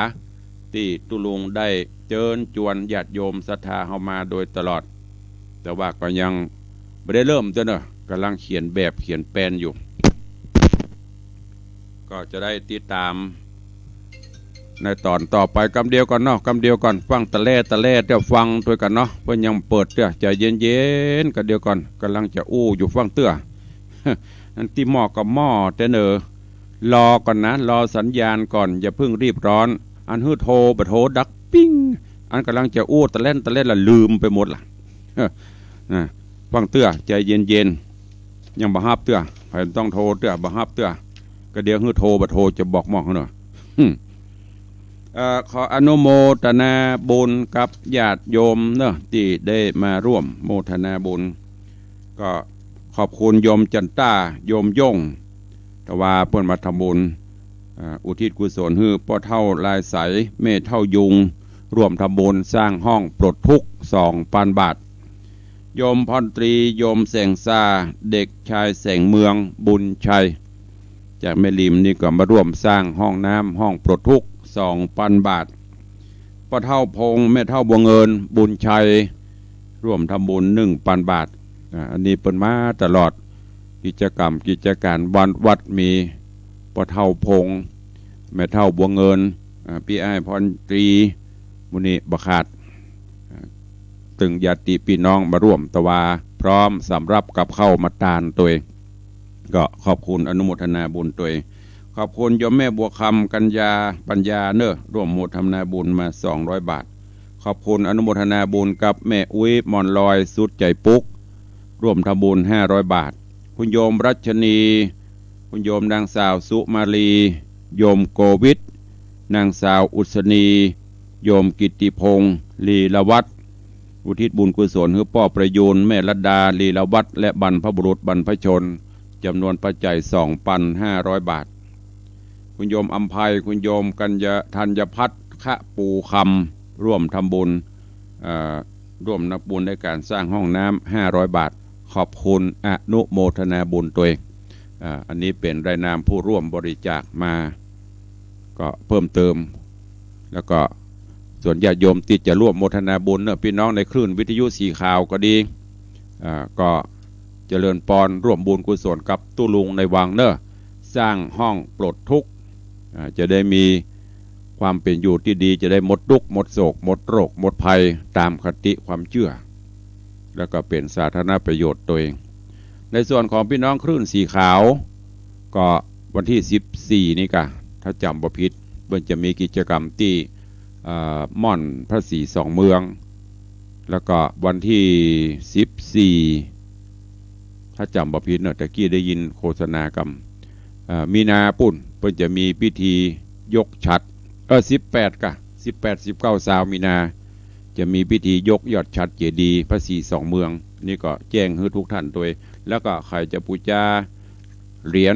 ตี้ตุ๊ลุงได้เจิญจวนญาติโยมศรัทธาเฮามาโดยตลอด แต่ว่าก็ยังบ่ได้เริ่มเตื้อเนาะ ก่ำลังเขียนแบบเขียนแปลนอยู่ ก็จะได้ติดต๋ามในต๋อนต่อไป กำเดียวก่อนเนาะ กำเดียวก่อน ฟังตะแล่ตะแล่ เดี๋ยวฟังตวยกั๋นเนาะ เปิ้นยังเปิดเตื้อ ใจ๋เย็นๆ กำเดียวก่อน ก่ำลังจะอู้อยู่ ฟังเตื้อ อันตี้หม้อก็หม้อแต่เน่อ รอก่อนนะ รอสัญญาณก่อน อย่าเพิ่งรีบร้อน อันหื้อโทรบ่โทรดักปิ้ง อันก่ำลังจะอู้ตะแล่นตะแล่นละลืมไปหมดละ นะ ฟังเตื้อ ใจ๋เย็นๆ ยังบ่ฮับเตื้อ ใผต้องโทรเตื้อ บ่ฮับเตื้อ กำเดียวหื้อโทรบ่โทรจะบอกหม่องเนาะ อืม เอ่อ ขออนุโมทนาบุญกับญาติโยมเนาะ ตี้ได้มาฮ่วมโมทนาบุญ ก็ขอบคุณโยมจันต้า โยมย่ง ตะวาเปิ้นมาทำบุญ อ่า อุทิศกุศลหื้อป้อเฒ่าลายใส แม่เฒ่ายุง ฮ่วมทำบุญสร้างห้องปลดทุกข์ สองปันบาท โยมพรตรี โยมแสงซา เด็กชายแสงเมือง บุญชัย จากแม่ริมนี่ก็มาฮ่วมสร้างห้องน้ำห้องปลดทุกข์ สองปันบาท ป้อเฒ่าพงษ์ แม่เฒ่าบัวเงิน บุญชัย ฮ่วมทำบุญ หนึ่งปันบาท อ่า อันนี้เปิ้นมาตลอด กิจกรรมกิจก๋านวันวัดมี ป้อเฒ่าพงษ์ แม่เฒ่าบัวเงิน อ่า ปี้อ้ายพรตรี หมู่นี้บ่ขาด อ่า ตึงญาติปี้น้องมาฮ่วมตะวา พร้อมสำรับกับข้าวมาตานตวย ก็ขอบคุณอนุโมทนาบุญตวย ขอบคุณโยมแม่บัวคำ กัญญา ปัญญาเนอะ ฮ่วมโมทนาบุญมา สองร้อยบาท ขอบคุณอนุโมทนาบุญกับแม่อุ๊ย มอนลอย สุดใจ๋ปุ๊ก ฮ่วมทำบุญ ห้าร้อยบาท คุณโยมรัชนี คุณโยมนางสาวสุมาลี โยมโกวิท นางสาวอุศนี โยมกิตติพงษ์ ลีลวัฒน์ อุทิศบุญกุศลหื้อป้อประยูร แม่รัตดา ลีลวัฒน์ และบรรพบุรุษบรรพชน จ๋ำนวนปัจจัย สองปันห้าร้อยบาท คุณโยมอำไพ คุณโยมกัญญา ธัญพัฒน์ คะปูคำ ฮ่วมทำบุญ เอ่อ ฮ่วมนับบุญในก๋านสร้างห้องน้ำ ห้าร้อยบาท ขอบคุณอนุโมทนาบุญตวย อ่า อันนี้เป๋นรายนามผู้ฮ่วมบริจาคมา ก็เพิ่มเติม แล้วก็ส่วนญาติโยมตี้จะฮ่วมโมทนาบุญเนอะ ปี้น้องในคลื่นวิทยุสีขาวก็ดี อ่า ก็เจริญปอนฮ่วมบุญกุศลกับตุ๊ลุงในวังเนอะ สร้างห้องปลดทุกข์ อ่า จะได้มีความเป๋นอยู่ตี้ดี จะได้หมดตุ๊กข์ หมดโศก หมดโรค หมดภัย ต๋ามคติความเจื้อ แล้วก็เป๋นสาธารณประโยชน์ตวย ในส่วนของปี้น้องคลื่นสีขาว ก็วันตี้สิบสี่นี่ก่ะ ถ้าจ๋ำบ่ผิด เปิ้นจะมีกิจกรรมตี้ เอ่อ ม่อนพระศรีสองเมือง แล้วก็วันตี้สิบสี่ ถ้าจ๋ำบ่ผิดเนาะ ตะกี้ได้ยินโฆษณากำ เอ่อ มีนาปู้น เปิ้นจะมีพิธียกฉัตร เออ สิบแปดก่ะ สิบแปด สิบเก้า ซาวมีนา จะมีพิธียกยอดฉัตรเจดีย์พระศรีสองเมือง นี่ก็แจ้งหื้อทุกท่านตวย แล้วก็ใผจะปู๋จาเหรียญ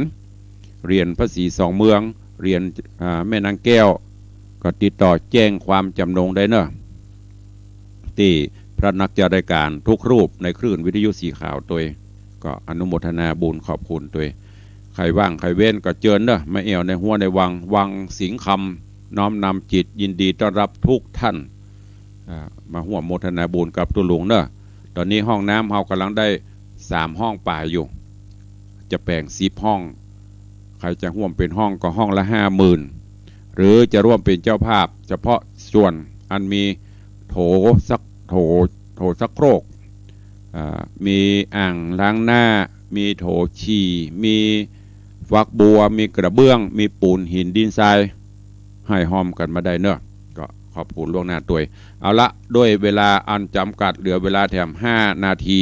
เหรียญพระศรีสองเมือง เหรียญ อ่า แม่นางแก้ว ก็ติดต่อแจ้งความจ๋ำนงได้เนาะ ตี้พระนักจัดรายการทุกรูปในคลื่นวิทยุสีขาวตวย ก็อนุโมทนาบุญขอบคุณตวย ใผว่างใผเว้นก็เจิญเนาะ มาแอ่วในฮั้วในวัง วังสิงห์คำ น้อมนำจิตยินดีต้อนรับทุกท่าน อ่า มาฮ่วมโมทนาบุญกับตุ๊ลุงเนาะ ต๋อนนี้ห้องน้ำเฮาก่ำลังได้สามห้องป๋ายอยู่ จะแป๋งสิบห้อง ใผจะฮ่วมเป๋นห้องก็ห้องละห้าหมื่น หรือจะร่วมเป๋นเจ้าภาพเฉพาะส่วนอันมีโถซัก โถ โถซักโครก อ่า มีอ่างล้างหน้า มีโถฉี่ มีฝักบัว มีกระเบื้อง มีปูนหินดินทราย หื้อฮ่อมกั๋นมาได้เนาะ ก็ขอบคุณล่วงหน้าตวย เอาละ ด้วยเวลาอันจ๋ำกัด เหลือเวลาแถมห้านาที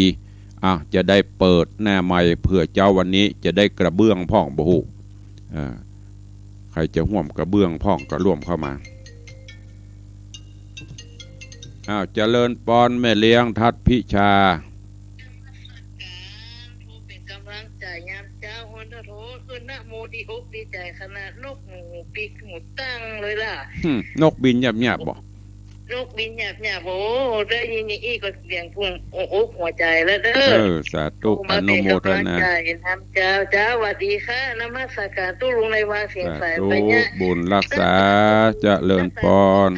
อ่ะ จะได้เปิดหน้าไมค์ เผื่อเจ๊าวันนี้จะได้กระเบื้องพ่องบ่ฮู้ เอ่อ ใผจะฮ่วมกระเบื้องพ่องก็ร่วมเข้ามา อ้าว เจริญปอนแม่เลี้ยงทัดพิชา เป๋นก๋ำลังใจ๋ยามเจ๊า โห โห ขึ้นนะโมดีอกดีใจ๋ขนาด นกหูปิ๊กหูตั้งเลยล่ะ หึ นกบินแยบๆ บ่ นกบินแยบๆ โอ้ ได้ยินอย่างอี้ก็เสียงพุง โอ้ อกหัวใจ๋แล้วเด้อ เออ สาธุ โอ้ มาเป๋นก๋ำลังใจ๋นำเจ๊า อนุโมทนา เจ๊า สวัสดีค่ะ นมัสการตุ๊ลุงในวังเสียงใส สาธุ ปัญญา บุญฮักษา เจริญปอน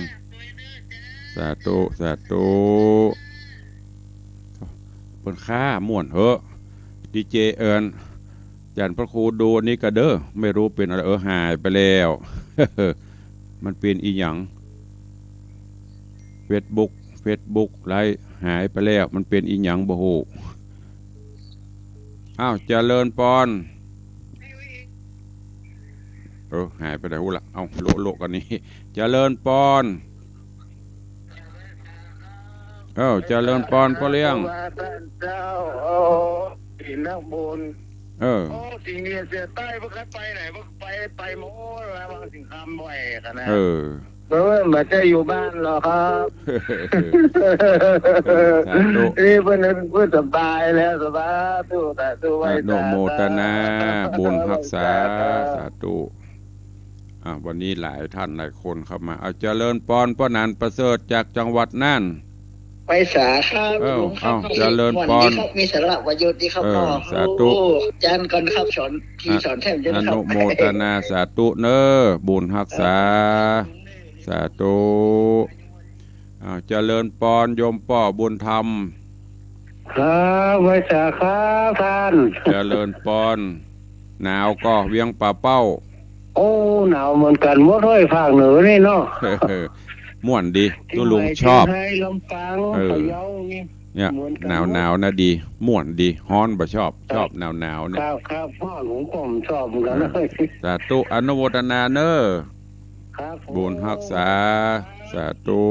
สาธุ สาธุ เปิ้นค้าม่วนเหอะ ดีเจเอิญ อาจ๋ารย์พระครูดูอันนี้ก่อเด้อ ไม่รู้เป๋นอะไร เออ หายไปแล้ว มันเป๋นอีหยัง เฟซบุ๊ก เฟซบุ๊กไลฟ์หายไปแล้ว มันเป๋นอีหยังบ่ฮู้ อ้าว เจริญปอน เออ หายไปไหนฮู้ละ เอ้า โละโละกันนี่ เจริญปอน เออ เจริญปอนป้อเลี้ยง เจ้า เออ สิงห์นักบุญ เออ โอ้ สิงห์เนี่ยเสียใต้ บ่เคยไปไหน บ่ไป ไปมา โอ้ ระวังสิงห์คำบ่อยขนาด เออ เออ บ่ได้อยู่บ้านหรอกครับ เออ สาธุ นี่เปิ้น เปิ้นสบายแล้ว สาธุ สาธุ ไหว้ อนุโมทนา สาธุ บุญฮักษา สาธุ สาธุ อ่ะ วันนี้หลายท่านหลายคนเข้ามา เอา เจริญปอนป้อหนานประเสริฐจากจังหวัดน่าน ไหว้สาครับ เอ้า ลุงครับ เอ้า เจริญปอน ม่วนดีครับ มีสาระประโยชน์ดีครับ เออ เนาะ สาธุ โอ้ อาจ๋ารย์ก่อนครับ สอน พี่สอนแถมด้วยนะครับ อนุโมทนาสาธุเน้อ บุญฮักษา สาธุ อ่า เจริญปอนโยมป้อบุญธรรม ครับ ไหว้สาครับท่าน เจริญปอน หนาวก่อเวียงป่าเป้า โอ้ หนาวเหมือนกั๋นหมดเฮ้ย ภาคเหนือนี่เนาะ ม่วนดี ตุ๊ลุงชอบ เชียงใหม่ เชียงราย ลำปาง เออ พะเยานี่ เนี่ย เหมือนกั๋นหมด หนาวๆ นะดี ม่วนดี ฮ้อนบ่ชอบ ครับ ชอบหนาวๆ เนี่ย ครับ ครับ ฮ้อนผมก็บ่ชอบเหมือนกั๋น อ่า สาธุ อนุโมทนาเน้อ ครับผม บุญฮักษา สาธุ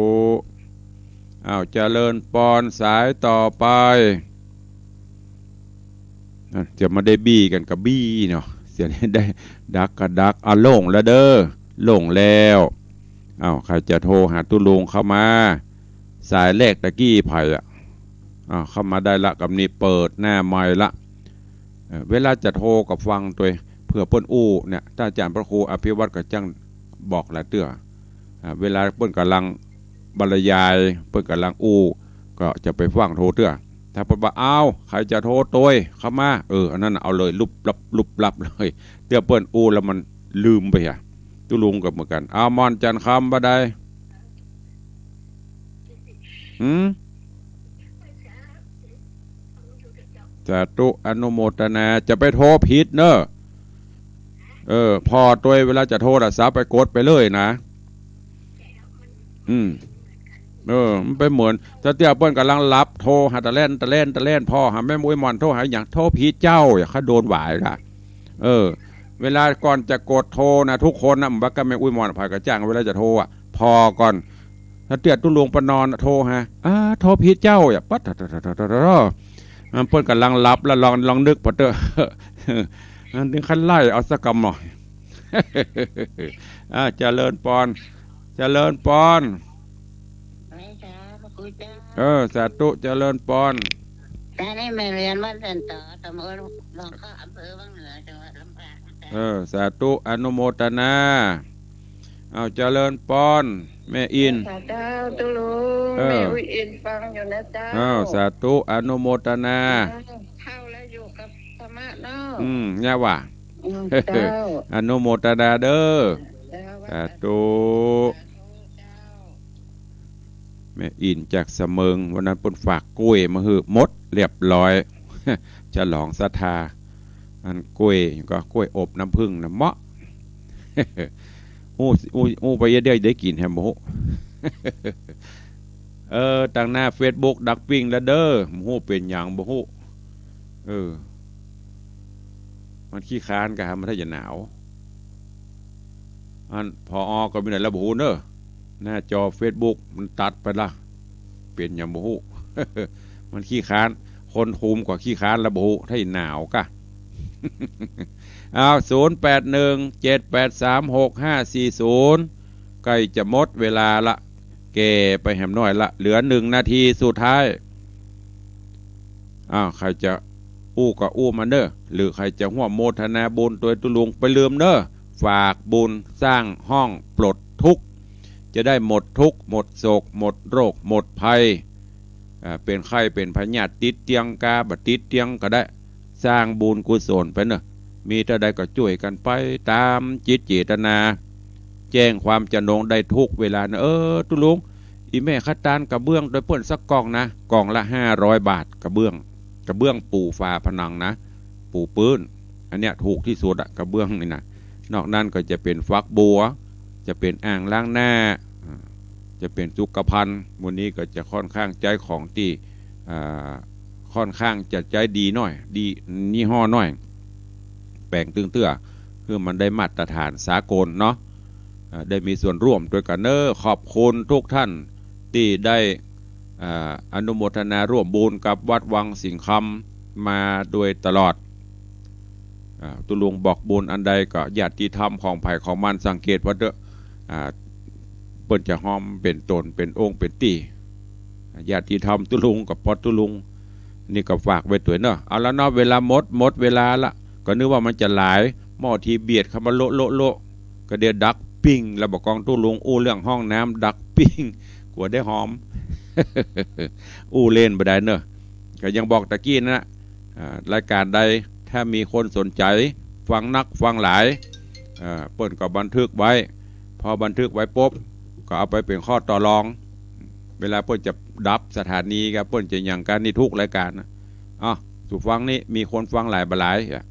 อ้าว เจริญปอน สายต่อไป อ่ะ จะบ่ได้บี้กั๋นก็บี้เนาะ เสียได้ดักก็ดัก อ่ะ โล่งแล้วเด้อ โล่งแล้ว อ้าว ใผจะโทรหาตุ๊ลุงเข้ามา สายแรกตะกี้ใผอะ อ้าว เข้ามาได้ละ กำนี้เปิดหน้าไมค์ละ เอ่อ เวลาจะโทรก็ฟังตวย เผื่อเปิ้นอู้เนี่ย ต้านอาจ๋ารย์พระครูอภิวัตรก็จั้งบอกหลายเตื้อ อ่า เวลาเปิ้นก่ำลังบรรยาย เปิ้นก่ำลังอู้ ก็จะไปฟังโทรเตื้อ ถ้าเปิ้นว่า อ้าว ใผจะโทรตวย เข้ามา เออ อันนั้นน่ะ เอาเลย ลุบลับ ลุบลับเลย เตื้อเปิ้นอู้แล้วมันลืมไปอะ ตุ๊ลุงก็เหมือนกั๋น อ้าว ม่อนจันทร์คำ บ่าใด หืม สาธุ อนุโมทนา จะไปโทรผิดเน้อ เออ ผ่อตวย เวลาจะโทรศัพท์ไปกดไปเลยนะ อืม เออ มันไปเหมือน ตะเตื้อเปิ้นก่ำลังหลับ โทรหาตะแล่น ตะแล่น ตะแล่น ผ่อหาแม่อุ๊ยหม่อน โทรหาหยัง โทรผิดเจ้า อย่า เขาโดนหวายก่ะ เออ เวลาก่อนจะกดโทรนะ ทุกคนนะ บ่าก้าแม่อุ๊ยหม่อน ใผก็จ้าง เวลาจะโทรอะ ผ่อก่อน ตะเตื้อตุ๊ลุงปะนอนโทรหา อ่า โทรผิดเจ้า อย่า ปั๊ด อ่า เปิ้นก่ำลังหลับแล้ว ลอง ลองนึกผ่อเต๊อะ อันนี้คันไล่เอาสักกำหน่อย อ่า เจริญปอน เจริญปอน ไหว้สาพระคุณเจ้า เออ สาธุ เจริญปอน ตอนนี้แม่เรียนวัดสันต่อ ตำบลหนองคอก อำเภอวังเหนือ จังหวัดลำปาง เออ สาธุ อนุโมทนา เอา เจริญปอน แม่อิน สาธุเจ้า ตุ๊ลุง เออ แม่อุ๊ยอินฟังอยู่นะเจ้า เอา สาธุ อนุโมทนา เฒ่าแล้วอยู่กับธรรมะเนาะ อืม เนี่ยว่ะ อืม เจ้า อนุโมทนาเด้อ เจ้า สาธุ แม่อินจากเสมิง วันนั้นเปิ้นฝากกล้วยมาหื้อหมดเรียบร้อย ฉลองศรัทธา อันกล้วยก็กล้วยอบน้ำผึ้งนะเมาะ อู้ อู้ อู้ไปเยอะเดี๋ยวได้กิ๋นแฮมบ่ฮู้ เออ ตางหน้าเฟซบุ๊กดักปิ้งแล้วเด้อ บ่ฮู้เป๋นหยังบ่ฮู้ เออ มันขี้ค้านกะ มันถ้าจะหนาว อัน ผอ.ก็มีไหนแล้วบ่ฮู้เนอะ หน้าจอเฟซบุ๊กมันตัดไปละ เป๋นหยังบ่ฮู้ มันขี้ค้าน คนคุมก็ขี้ค้านแล้วบ่ฮู้ ถ้าหนาวกะ เอา ศูนย์แปดหนึ่ง เจ็ดแปดสาม หกห้าสี่ศูนย์ ใก้จะหมดเวลาละ แก่ไปแหมน้อยละ เหลือหนึ่งนาทีสุดท้าย อ้าว ใผจะอู้ก็อู้มาเน่อ หรือใผจะฮ่วมโมทนาบุญตวยตุ๊ลุง ไปลืมเน่อ ฝากบุญสร้างห้องปลดทุกข์ จะได้หมดทุกข์ หมดโศก หมดโรค หมดภัย อ่า เป๋นไข้เป๋นพยาธิติดเตียงกา บ่ติดเตียงก็ได้ สร้างบุญกุศลไปเน่อ มีเต้าใดก็จ้วยกั๋นไปต๋ามจิตเจตนา แจ้งความจำนงได้กู้เวลาเน่อ เออ ตุ๊ลุง อี่แม่ขะตานกระเบื้องตวยเปิ้นสักก่องนะ ก่องละห้าร้อยบาท กระเบื้อง กระเบื้องปูฝาผนังนะ ปูปื๊น อันเนี้ยกู้ตี้สุดอะ กระเบื้องนี่นะ นอกนั้นก็จะเป๋นฝักบัว จะเป๋นอ่างล้างหน้า อ่า จะเป๋นสุขภัณฑ์ หมู่นี้ก็จะค่อนข้างใจ๊ของตี้ อ่า ค่อนข้างจะใจ๊ดีหน้อย ดียี่ห้อหน้อย แป๋งตึงเตื้อ คือมันได้มาตรฐานสากลเนาะ อ่า ได้มีส่วนร่วมตวยกั๋นเน่อ ขอบคุณกู้ต้านตี้ได้ อ่า อนุโมทนาร่วมบุญกับวัดวังสิงห์คำมาโดยตลอด อ่า ตุ๊ลุงบอกบุญอันใดก็ญาติธรรมของใผของมัน สังเกตว่าเต๊อะ อ่า เปิ้นจะฮอมเป๋นต๋นเป๋นองค์เป๋นตี้ ญาติธรรมตุ๊ลุงกับป้อตุ๊ลุง นี่ก็ฝากไว้ตวยเนาะ เอาละเนาะ เวลาหมด หมดเวลาละ ก็นึกว่ามันจะหลาย หม้อทีเบียดเข้ามาโละโละโละ ก็เดี๋ยวดักปิ้ง แล้วบอกกองตุ๊ลุงอู้เรื่องห้องน้ำดักปิ้ง กั๋วได้ฮอม อู้เล่นบ่ได้เนาะ ก็ยังบอกตะกี้นะ อ่า รายการใดถ้ามีคนสนใจ๋ฟังนักฟังหลาย เอ่อ เปิ้นก็บันทึกไว้ พอบันทึกไว้ปุ๊บ ก็เอาไปเป๋นข้อต่อรอง เวลาเปิ้นจะดับสถานีกา เปิ้นจะหยังกา นี่กู้รายก๋านนะ อ้าว สูฟังนี่มีคนฟังหลายบ่หลายอะ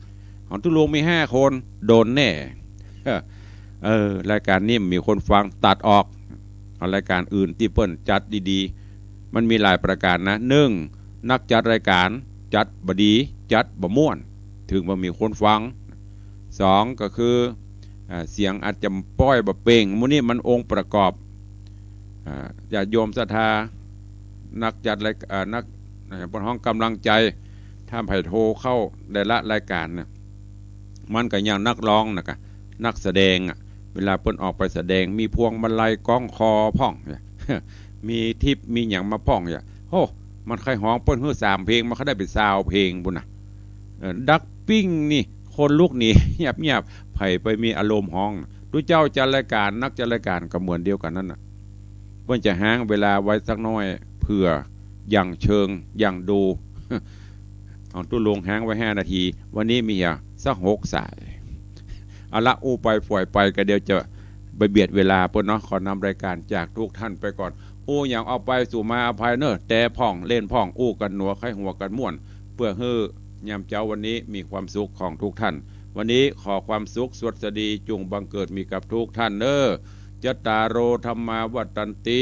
ของตุ๊ลุงมีห้าคน โดนแน่ เออ รายก๋านนี้มีคนฟัง ตัดออก เอารายก๋านอื่นตี้เปิ้นจัดดีๆ มันมีหลายประก๋านนะ นึ่ง นักจัดรายก๋านจัดบ่ดี จัดบ่ม่วน เถิงบ่มีคนฟัง สอง ก็คือ อ่า เสียงอาจจะป้อยบ่เป่ง หมู่นี้มันองค์ประกอบ อ่า ญาติโยมศรัทธา นักจัดราย อ่า นัก อ่า เปิ้นฮ้องกำลังใจ๋ ถ้าใผโทรเข้าแต่ละรายก๋านเนี่ย มันก็อย่างนักร้องนะกะ นักแสดงอะ เวลาเปิ้นออกไปแสดง มีพวงมาลัยคล้องคอพ่องเนี่ย มีทิปมีหยังมาพ่องเนี่ย โอ้ มันใค่ฮ้องเปิ้นหื้อสามเพลง มันใค่ได้เป๋นซาวเพลงปู้นนะ เออ ดักปิ้งนี่ คนลุกหนี เงียบๆ ใผไปมีอารมณ์ฮ้อง ตุ๊เจ้าจัดรายก๋าน นักจัดรายก๋านก็เหมือนเดียวกั๋นนั้นน่ะ เปิ้นจะฮ้างเวลาไว้สักหน้อย เผื่อหยั่งเชิง หยั่งดู ของตุ๊ลุงฮ้างไว้ห้านาที วันนี้มีอะสักหกสาย เอาละ อู้ไปฝ่อยไป ก็เดี๋ยวจะไปเบียดเวลาเปิ้นเนาะ ขอนำรายก๋านจากกู้ต้านไปก่อน อู้หยังออกไปสูมาอภัยเน่อ แตพ่อง เล่นพ่อง อู้กั๋นหนัว ใค่หัวกั๋นม่วน เปื้อหื้อ ยามเจ๊าวันนี้มีความสุขของกู้ต้าน วันนี้ขอความสุขสวัสดีจุ่งบังเกิดมีกับกู้ต้านเน่อ จัตตาโร ธัมมา วัฑฒันติ